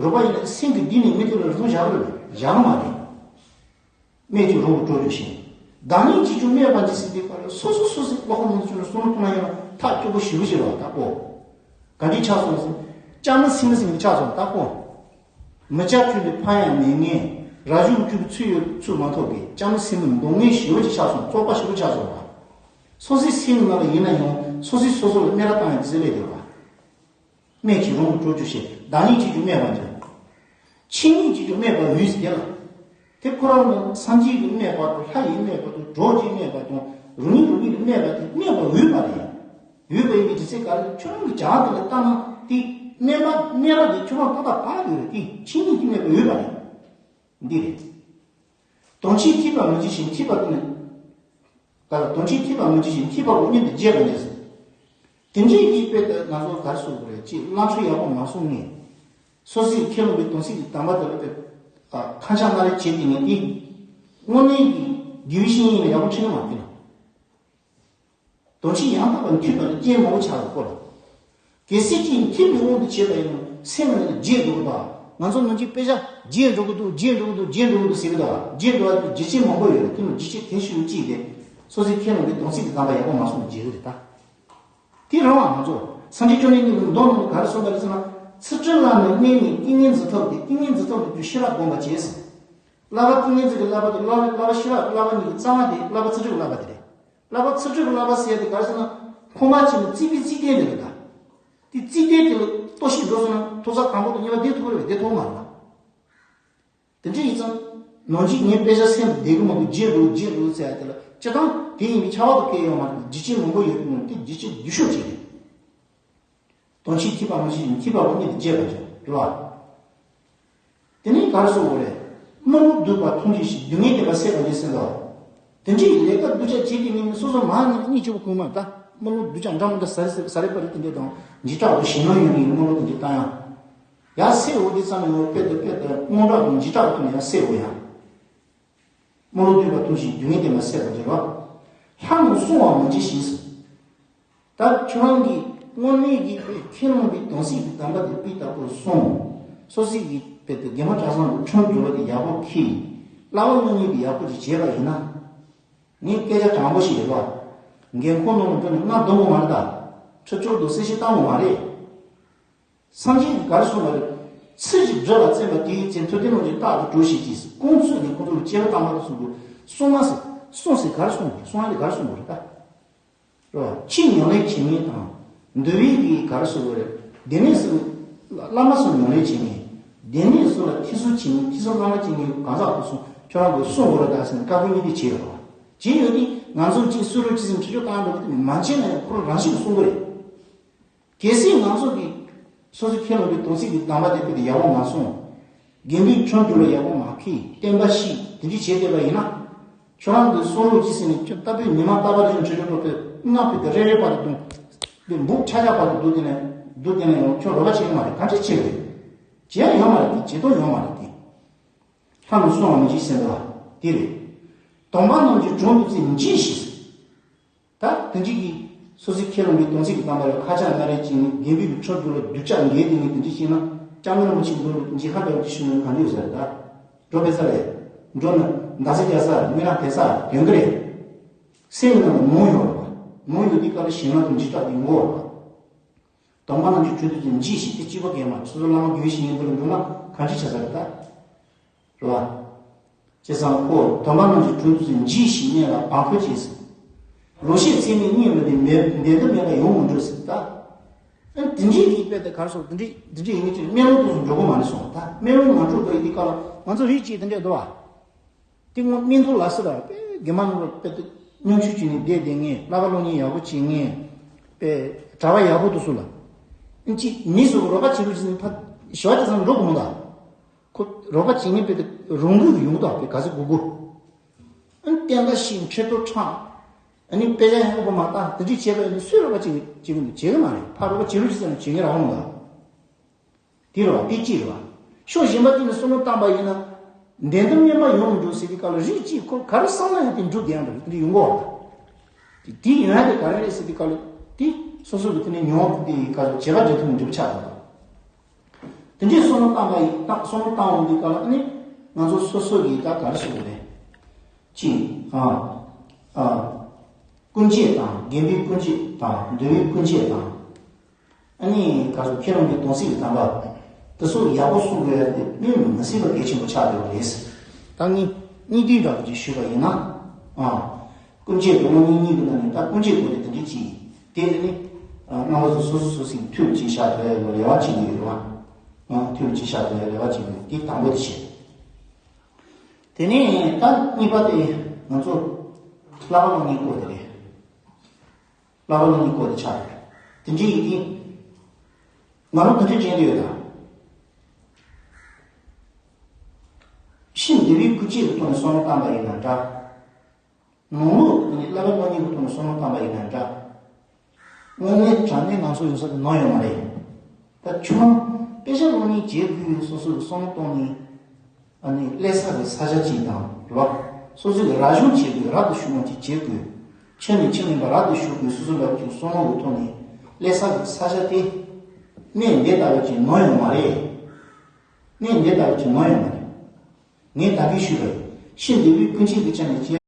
རོགས་པ་ཡིན་ན་སེམས་ཀྱི་གཏིང་ནས་མི་དེ་ལ་རེ་ཟུང་བཞག་གི་རེད་པས། བཞག་གི་མ་རེད། སྨད་ཅིང་རང་གི་སྲོག་གཅོད་བཞིན། བདག་ཉིད་གཅིག་ཀྱང་སྨད་པ་ཉིད་ཟེར་དུས་སྐབས་ལ་སོ་སོ་སོ་སོའི་བློ་ཁོག་ནང་བཅུག་ནས་བསམ་བློ་གཏོང་ན་ཡང་ཐག་སྐྱོ་པོ་ཞེ་པོ་ཞིག་རེད་པ། ད་ཀོ། ག་འདྲས་ཆགས་སོང་ཟེར། ལྕམ་མོ་སྲིན་མོ་ཟེར་མཁན་ཆགས་སོང་། ད་ཀོ། མི་སྐྱ་ཁྱོད་ལས་ཕམ་ཡང་མེད་མཁན། ར་ཞུགས་ཁྱོད་ཀྱི་ཚུལ་ཡོད་ཚུལ་མ་ཐོབ་པའི་ལྕམ་མོ་སྲིན་མོ་མདོག་ངན་ཞེ་པོ་ཅིག་ཆགས་སོང་། བཙོག་པ་ཞེ་པོ་ཆགས་སོང་བ། སོ་སོའི་སེམས་ནང་ལ་ཡིན་ན་ཡང་སོ་སོས་སོ་སོ་ལ་སྨད་ར་བཏང་ཡང་དེ་ཚོ་ལས་སྡོད་པ། སྨད་ཅིང་རང་གི་སྲོག་གཅོད་བཞིན། བདག་ཉིད་གཅིག་ཀྱང་སྨད་པ་ཉིད། ཆོས་ཉིད་གཅིག་ཀྱང་སྨད་པར་ནུས་ཟེར་དེ་ལ། དེ་ཁོ་རང་ནི་སངས་རྒྱས་ཀྱི་སྨད་པ་དང་། ལྷ་ཡི་སྨད་པ་དང་། གྲོགས་ཀྱི་སྨད་པ་དང་ རང་ཉིད་རང་ཉིད་ལ་སྨད་པ་དེ་སྨད་པ་འོས་པ་རེད། འོས་པ་ཡིན་པའི་དུས་ཚོད་ག་ལ་ཁྱོད་རང་གི་བྱ་བ་དེ་ལ་བལྟ་ན་དེ་སྨད་པ་སྨད་ར་དེ་ཁྱོད་རང་ཏག་ཏག་བག་ཡོད་རེད། དེ་ཆིག་སྒྲིལ་གྱིས་སྨད་པ་འོས་པ་རེད། འདི་རེད། དོན་ཆེན་ཐིགས་པ་མི་འཇིགས་ཤིང་ཐིགས་པ་ཀུན། ད་ལ་དོན་ཆེན་ཐིགས་པ་མི་འཇིགས་ཤིང་ཐིགས་པ་ཀུན་ཉིད་དུ་བརྗེད་པར་འགྱུར་ཟེར། དེ་འདྲའི་ཡིག་དཔེ་དེ་ང་ཚོ་ག་རེ་ཟེར་དགོས་རེད། ཅེས་བླང་ཕྱོགས་ཡག་པོ་མ་སོང་ངས། སོ་སོས་ཁས་བླངས་པའི་དོན་ཚིག་གི་དམ་པ་དེ་ལ་དཔེ་ཁ་འཆང་སྣ་རལ་བྱེད་དེ་ངས་དེ། དངོས་གནས་ཀྱི་དགེ་བའི་བཤེས་གཉེན་ལ་ཡག་པོ་འཁྲིད་ནི་མ་རེད་ལ། དོན་ཆེན་ཡང་དག་པར་མཐུན་པར་རྐྱེན་མང་པོ་ཆགས་པའི་སྐོར་ལ། གལ་སྲིད་ཀྱིས་མཐུན་པའི་དབང་དུ་བྱས་པ་ཡིན་ན་སེམས་ནང་ལ་བརྗེད་འགྲོ་གི་འདུག་ང་ཚོ་ནང་གི་དཔེ་ཆ་བརྗེད་འགྲོ་གི་འདུག་བརྗེད་འགྲོ་གི་འདུག་བརྗེད་འགྲོ་གི་འདུག་ཟེར་གི་འདུག་བརྗེད་འགྲོ་བ་དེ་རྒྱུ་རྐྱེན་མང་པོ་ཡོད་རེད། དེ་ནི་རྒྱུ་རྐྱེན་དེ་ཤོད་གཅིག་རེད། སོ་སོའི་ཁས་བླངས་པའི་དོན་ཚིག་གི་དམ་པ་ཡག་པོ་མ་སོང་ན་བརྗེད་གི་རེད་ད། དེ་རང་ལ་ང་ཚོ་སངས་རྒྱས་བཅོམ་ལྡན་འདས་ཀྱིས་མདོ་ནང་ག་རེ་གསུངས་པ་རེད་ཟེར་ན། ཚུལ་ཁྲིམས་བླ་མའི་གནས་ནི་ཏིང་ངེ་འཛིན་ཐོབ་སྟེ། ཏིང་ངེ་འཛིན་ཐོབ་ནས་རྒྱུ་ཤེས་རབ་བསྒོམ་པར་བྱས་ཟེར། བསླབ་པ་ཏིང་ངེ་འཛིན་གྱི་བསླབ་པ་དེ་བསླབ་པ་བསླབ་པ་ཤེས་རབ་བསླབ་པ་གཉིས་ཀྱི་རྩ་བ་དེ་བསླབ་པ་ཚུལ་ཁྲིམས་ཀྱི་བསླབ་པ་དེ་རེད། བསླབ་པ་ཚུལ་ཁྲིམས་ཀྱི་བསླབ་པ་ཟེར་ཡ་དེ་ག་རེ་ཟེར་ན། ཁོ་མ་བྱས་ནས་རྩིས་པའི་རྩིས་གཏེར་དེ་རེད་ད། དེ་རྩིས་གཏེར་དེ་ལ་ལྟོས་ཤིག་འགྲོ་སོང་ན་ཐོབ་ས་དང་པོ་དང་གཉིས་པ་དེ་ཐོབ་རེད་པས། དེ་ཐོབ་མ་རེད་ད། དེ་འདྲ་ཡིན་ཙང་། ནམ་རྒྱུན་ངའི་དཔེ་ཆ་སེམས་ལ་བསྡད་གི་མ་འདུག་བརྗེད་འགྲོ་བརྗེད་འགྲོ་ཟེར་ཡ་དེ་ལ་སྤྱིར་བཏང་དེ་ཡིན་པའི་ཆགས་པ་དང་སྐད་ཡོད་མ་རེད། རྒྱུ་རྐྱེན་མང་པོ་ཡོད་དུས་དེ་རྒྱུ་རྐྱེན་རྒྱུ་ཤོས་གཅིག་རེད། དོན་ཆེན་ཐིགས་པ་མི་འཇིགས་ཤིང་ཐིགས་པ་ཀུན་ཉིད་དུ་བརྗེད་པར་འགྱུར་རོ། དེ་ནས་ག་རེ་གསུངས་པ་རེད། དམུ་རློག་བསྡུས་པ་མཐོང་བྱས་ཤིང་སྡུག་བསྔལ་བརྟན་པ་སད་པར་འགྱུར་ཟེར་འདུག་དེ་འདྲའི་ལས་ཀ་སྡུག་ཅག་བྱེད་ཀྱི་མིན་ན་སོ་སོ་མ་ཉིད་གཉིད་སྐྱིད་པོ་ཁུག་མ་ད། དམུ་རློག་སྡུག་ཅག་འདྲ་མི་འདྲ་ཟ་རེ་ཟ་རེ་པ་རེ་དེ་འདྲས་དང་འཇིགས་སྐྲག་དང་ཞེད་སྣང་ཡོང་གི་ཡིན། དམུ་རློག་དེ་འདྲས་བཏང་ཡང་། ཡར་སད་འོ་དེ་ཙམ་ཡང་དཔེ་དང་དཔེ་དང་དངངས་སྐྲག་དང་འཇིགས་སྐྲག་དང་ཡང་སད་འོ་ཡང་། དམུ་རློག་བསྡུས་པ་མཐོང་བྱས་སྡུག་བསྔལ་བརྟན་པ་སད་པར་འགྱུར་རོ། ལྷ་རྣམས་བསྲུང་བར་མི་བྱེད་ཞིང་། ད་ཁྱོད་རང་གིས་དངོས་གནས་ཀྱི་དཔེ་ཁས་བླངས་པའི་དམ་ཚིག་གི་དམ་པ་དེ་སྤུས་དག་པོར་སྲུང་། སོ་སོ་གིས་དཔེ་དེ་དགེ་མ་གྲྭ་ཚང་དུ་ཁྲིམས་སྒྲུབ་པ་དེ་ཡག་པོ་འཁྱེར། བསླབ་པ་དངོས་གཉེར་དེ་ཡག་པོ་ཅིག་བྱས་པ་ཡིན་ན། ངས་སྐད་ཆ་དྲང་པོ་ཞིག་ཡོད་པ། འགན་ཁུར་ནང་ལ་འགྲོ་ནས་རྔ་རྡུང་གི་མ་རེད་ད། ཁྲི་ཕྱོགས་དུ་གསལ་བཤད་བཏང་གི་མ་རེད། སངས་རྒྱས་ཀྱིས་ག་རེ་གསུངས་པ་རེད། ཚིག་གཅིག་སྒྲིལ་ལ་བརྩོན་པ་དེའི་ཚེ། མཐུ་ལྡན་རྣམས་ཀྱི་རྟག་ཏུ་གྲོགས་བྱེད་ཅིང་། ཀུན་བརྩོན་ནས་ཁོང་ཚོ་ལ་སྐྱེ་བ་དང་པ་དུ་གསུངས་འདུག་གསུངས་མ་ཟེར། གསུངས་ཟེར་ག་རེ་གསུངས་པ་རེད། གསུངས་ཡ་དེ་ག་རེ་གསུངས་པ་རེད་ད། རེད་བ། ཕྱིའི་ཉམས་ལེན་བྱེད་མཁན་དང་། འདུལ་བའི་གི་ག་རེ་ཟེར་དགོས་རེད། སྡེ་སྣོད་སུ་བླ་མ་སུ་ཉམས་ལེན་བྱེད་མཁན། སྡེ་སྣོད་སུ་ལ་ཐེག་གསུམ་བྱེད་མཁན། ཐེག་གསུམ་བླ་མ་བྱེད་མཁན་གང་ཟག་དུ་སོང་ཁྱོད་རང་གི་གསུང་དགོས་རེད་ད་ཟེར་ནས་བཀའ་བཀོད་གཉིས་དེ་བྱས་ཡོད་རེད་བ། བྱས་ཡོད་དུས་ང་ཚོ་གཅིག་སུ་རུ་གཅིག་སེམས་ཁྲིད་ཆོག་བཏང་འགྲོ་གི་དེ་མ་བྱས་ན་ཡང་ཁོ་རང་རང་བཞིན་གྱིས་གསུང་གི་རེད། གལ་སྲིད་ང་ཚོ་གིས་སོ་སོའི་ཁས་བླངས་པའི་དམ་ཚིག་གི་དམ་པ་དེ་དཔེ་དེ་ཡག་པོ་མ་སྲུང་། དགེ་འདུན་ཁྲིམས་སྒྲུབ་ལ་ཡག་པོ་མ་འཁྱེར། བསྟན་པ་བཤིག་དེ་འདྲ་བྱས་བསྡད་པ་ཡིན་ན། ཁྱོད་རང་གི་སུ་རུ་གཅིག་སེམས་ནས་ཁྱོད་ལྟ་བུའི་ཉི་མ་རྟག་པར་རིང་ཁྲོད་ཁྲོད་དུ་སྔ་ཕུད་དེ་རེ་རེ་བར་དུ་བརྡུང་། དེ་འབུག་ཆ་ཆ་བར་དུ་བརྡུང་དེ་ནས་བརྡུང་དེ་ནས་ཡང་ཁྱོད་རོགས་པ་བྱེད་ཀྱི་མ་རེད། ག་འདྲ་བྱེད་ཀྱི་རེད། བྱེད་ཡ་ཡོད་མ་རེད་དེ། བྱེད་དོན་ཡོད་མ་རེད་དེ། ལྷ་རྣམས་བསྲུང་བར་མི་བྱེད་ཟེར་འདུག་བ། དེ་རེད། དམ་པ་རྣམས་ཀྱི་དྲུང་དུ་ཚེ་འཇིགས་ཤིག་ད་དེ་འདྲ་གི་སོ་སོའི་ཁས་བླངས་པའི་དམ་ཚིག་གི་དམ་པ་ལ་ཁ་ཆག་སྣ་རལ་བྱས་ནས་དགེ་འདུན་གྱི་ཁྲིམས་སྒྲུབ་ལ་སྡུག་ཅག་འགལ་དེ་ནས་དེ་འདྲ་བྱས་ན་སྐྱབས་མགོན་རིན་པོ་ཆེའི་མདུན་ལ་འཇིགས་ཁ་འདྲ་བ་ཅིག་ཞུ་ན་གང་འདོད་ཟེར་ད། འགྲོ་ཕེབས་ས་རེད། འགྲོ་ན་མདའ་ས་རྒྱག་ས་མི་རང་དེ་ས་དོན་གི་རེད། སེམས་ནང་ལ་མུ་ཡོང་བ། མུ་ཡོང་དུས་སྐབས་ལ་ཞེད་སྣང་དང་འཇིགས་སྐྲག་དེ་ཡོང་གི་རེད། དམ་པ་རྣམས་ཀྱི་དྲུང་དུ་ཚེ་འཇིགས་ཤིག་དེ་གཅིག་པ་གས་མ་སོ་སོ་བླ་མ་དགེ་བའི་བཤེས་གཉེན་མདུན་ལ་འགྲོ་ན་གང་ཅི་བྱ་ས་རེད་ད། རེད་བ། བྱས་ཙང་ཁོ་དམ་པ་རྣམས་ཀྱི་དྲུང་དུ་ཚེ་འཇིགས་ཤིག་གནས་ལ་བང་ཁོ་བྱས་ཟིན། ལོག་ཤེས་ཚད་མས་གཉིད་མི་བདེ། མེ་བདེ་འདོད་མེད་པ་ཡོང་མི་འགྲོ་ཟེར་ད། ཨ་དེ་འདྲའི་གི་དཔེ་དེ་གར་སོང་དེ་འདྲའི་དེ་འདྲའི་ཡིན་ངེས་ཀྱི་སྨན་ལུང་དུ་འགྲོ་གི་མ་རེད་སོང་ད། སྨན་ལུང་མ་འགྲོ་དགོས་ཡིན་དེ་ག་ལ་ང་ཚོ་རིགས་གཅིག་དེ་འདྲས་འདུག་བ། དེ་སྔོན་སྨན་ཐོ་ལ་སི་ར་དཔེ་དགེ་མ་ནོར་དཔེ་དེ་སྙོམས་ཆུང་བྱས་ནས་བསྡད་བསྡད་ངེས་བསླབ་པ་སློབ་གཉེར་ཡག་པོ་བྱེད་ངེས་དཔེ་གྲྭ་པ་ཡག་པོ་དུ་སུ་ལ། ཨ་ཅི་མི་སུ་རོགས་པ་བྱེད་རུ་ཅི་ནི་ཕ་ཞོ་དེ་ཚང་འགྲོ་གི་མོ་ད། ཁོ་རོགས་པ་བྱེད་ངེས་དཔེ་དེ་རོང་གུ་ཡོང་དོ་དཔེ་ག་ཚོད་གུ་གུ། ཨ་བསྟན་པ་ཤིང་ཁྲི་ཐོག་ཁྲང་། ཨ་ནི་དཔེ་ཆ་ཡང་ཨོ་བ་མ་ལྟ་དེ་འདྲས་བྱས་པ་ཡིན་ན་སུས་རོགས་པ་བྱེད་ཀྱི་འདུག་བྱེད་ཀྱི་མ་རེད། ཕ་རོགས་པ་བྱེད་རུ་ཅི་ཙམ་བྱེད་ངེས་ར་འོང་ལ། དེ་རེད་བ། དེ་གཅིག་རེད་བ། ཕྱོགས་གཞན་པ་གཅིག་ནས་བསམ་བློ་བཏང་པ་ཡིན་ན། བདེན་དུ་སྨན་པ་ཡོང་མི་འགྲོ་ཟེར་དུས་སྐབས་ལ་རིགས་གཅིག་ཁོ་ག་རེ་བསམ་ན་ཡང་དེ་འགྲུབ་བསྡད་ཡང་འགྲོ་དེ་འདྲ་ཡོང་གི་བ། དེ་དེ་ཡོང་ཡ་དེ་ག་རེ་རེད་ཟེར་དུས་སྐབས་ལ་དེ་སོ་སོ་གི་དེ་ནས་མྱོང་དེ་ཡི་སྐབས་སུ་བྱེད་པ་འདྲ་ཐུབ་མི་འགྲུབ་ཆགས་འགྲོ། དེ་འདྲའི་བསམ་བློ་བཏང་པ་ཡིན་བཏང་བསམ་བློ་བཏང་འོང་དུས་སྐབས་ལ་ཨ་ནི་ང་ཚོ་སོ་སོ་གིས་ད་ག་རེ་ཟེར་དགོས་རེད། གཅིག་ཨ་ཨ་སྐུ་མཆེད་དང་དགེ་འདུན་སྐུ་མཆེད་དང་འདུལ་བའི་སྐུ་མཆེད་དང་། ཨ་ནི་ག་ཚོད་ཁྱེད་རང་གི་དོན་སྲིད་ཀྱི་དམ་པ་དེ་ཚོ་ཡག་པོ་གསུང་དགོས་ཡ་དེ་སྨོས་མི་སྲིད་པ་གལ་ཆེན་པོ་ཆགས་ཡོད་རེད། ད་ངས་གཉིས་བསྡུས་འདྲ་པོ་ཅིག་ཞུས་པ་ཡིན་ན། ཨ། སྐུ་མཆེད་དུ་མ་གཉིས་གཉིས་ཀྱི་ནང་ནས་ད་སྐུ་མཆེད་དགོས་རེད་དེ་འདྲ་ཅིག་དེ་ལ་ནི། རྣམ་པ་ཚོ་སོ་སོ་སོ་སོའི་ཐུགས་ཀྱི་བཞག་དགོས་ཡ་ལ་རེ་བ་བྱེད་ཀྱི་ཡོད་རེད་བ། ཐུགས་ཀྱི་བཞག་དགོས་ཡ་རེ་བ་བྱེད་ཀྱི་ཡོད་དེ་དང་པོ་དེ་བྱེད། དེ་ནས་ད་གཉིས་པ་དེ་ང་ཚོ། བསླབ་པ་སློབ་གཉེར་སྐོར་དེ་རེད། བསླབ་པ་སློབ་གཉེར་སྐོར་དེ་ཆགས་རེད། དེ་འདྲའི་ཡིན་དུས། ང་རང་དེ་འདྲ་བྱེད་འདོད་ཡོད་ད། ཕྱི་འདི་བའི་སྐུ་སྐྱེ་གི་ཐོག་ནས་བསམ་བློ་བཏང་པ་ཡིན་ན་འདྲ། ནང་ལོགས་ཀྱི་བསླབ་པ་སློབ་གཉེར་གྱི་ཐོག་ནས་བསམ་བློ་བཏང་པ་ཡིན་ན་འདྲ། དངོས་གནས་དྲང་གནས་ང་ཚོ་ཡོང་ས་དེ་ནོར་ཡོད་མ་རེད། ད་ཁྱོད་རང་དཔེ་ཆ་ཀློག་གཉེར་བྱེད་དགོས་སོ་སོ་གི་བསམ་བློ་གཏོང་ནས། ཨ་ནི་སླེབས་ས་གི་ས་ཆ་ཅིག་དང་རེད་བ། སོ་སོ་གི་རག་ལུས་བྱེད་དགོས་རབ་ཏུ་ཞུགས་ཡོང་ཅིག་བྱེད་དགོས། ཁྱོད་ནས་ཁྱིམ་མིན་པ་རབ་ཏུ་ཞུགས་དགོས་སོ་སོ་ལ་ཅིག་བསམ་བློ་གི་ཐོག་ནས་སླེབས་ས་གི་ས་ཆ་དེ། གནས་འདི་ལྟ་བུ་ཅིག་ནོར་ཡོད་མ་རེད། གནས་འདི་ལྟ་བུ་ཅིག་ནོར་ཡོད་མ་རེད། ངས་ད་གིན་ཞུས་པ་ཡིན། ཕྱི་འདི་བའི་སྐུ་མཁྱེན་གྱི་ཆ་ནས་བྱས།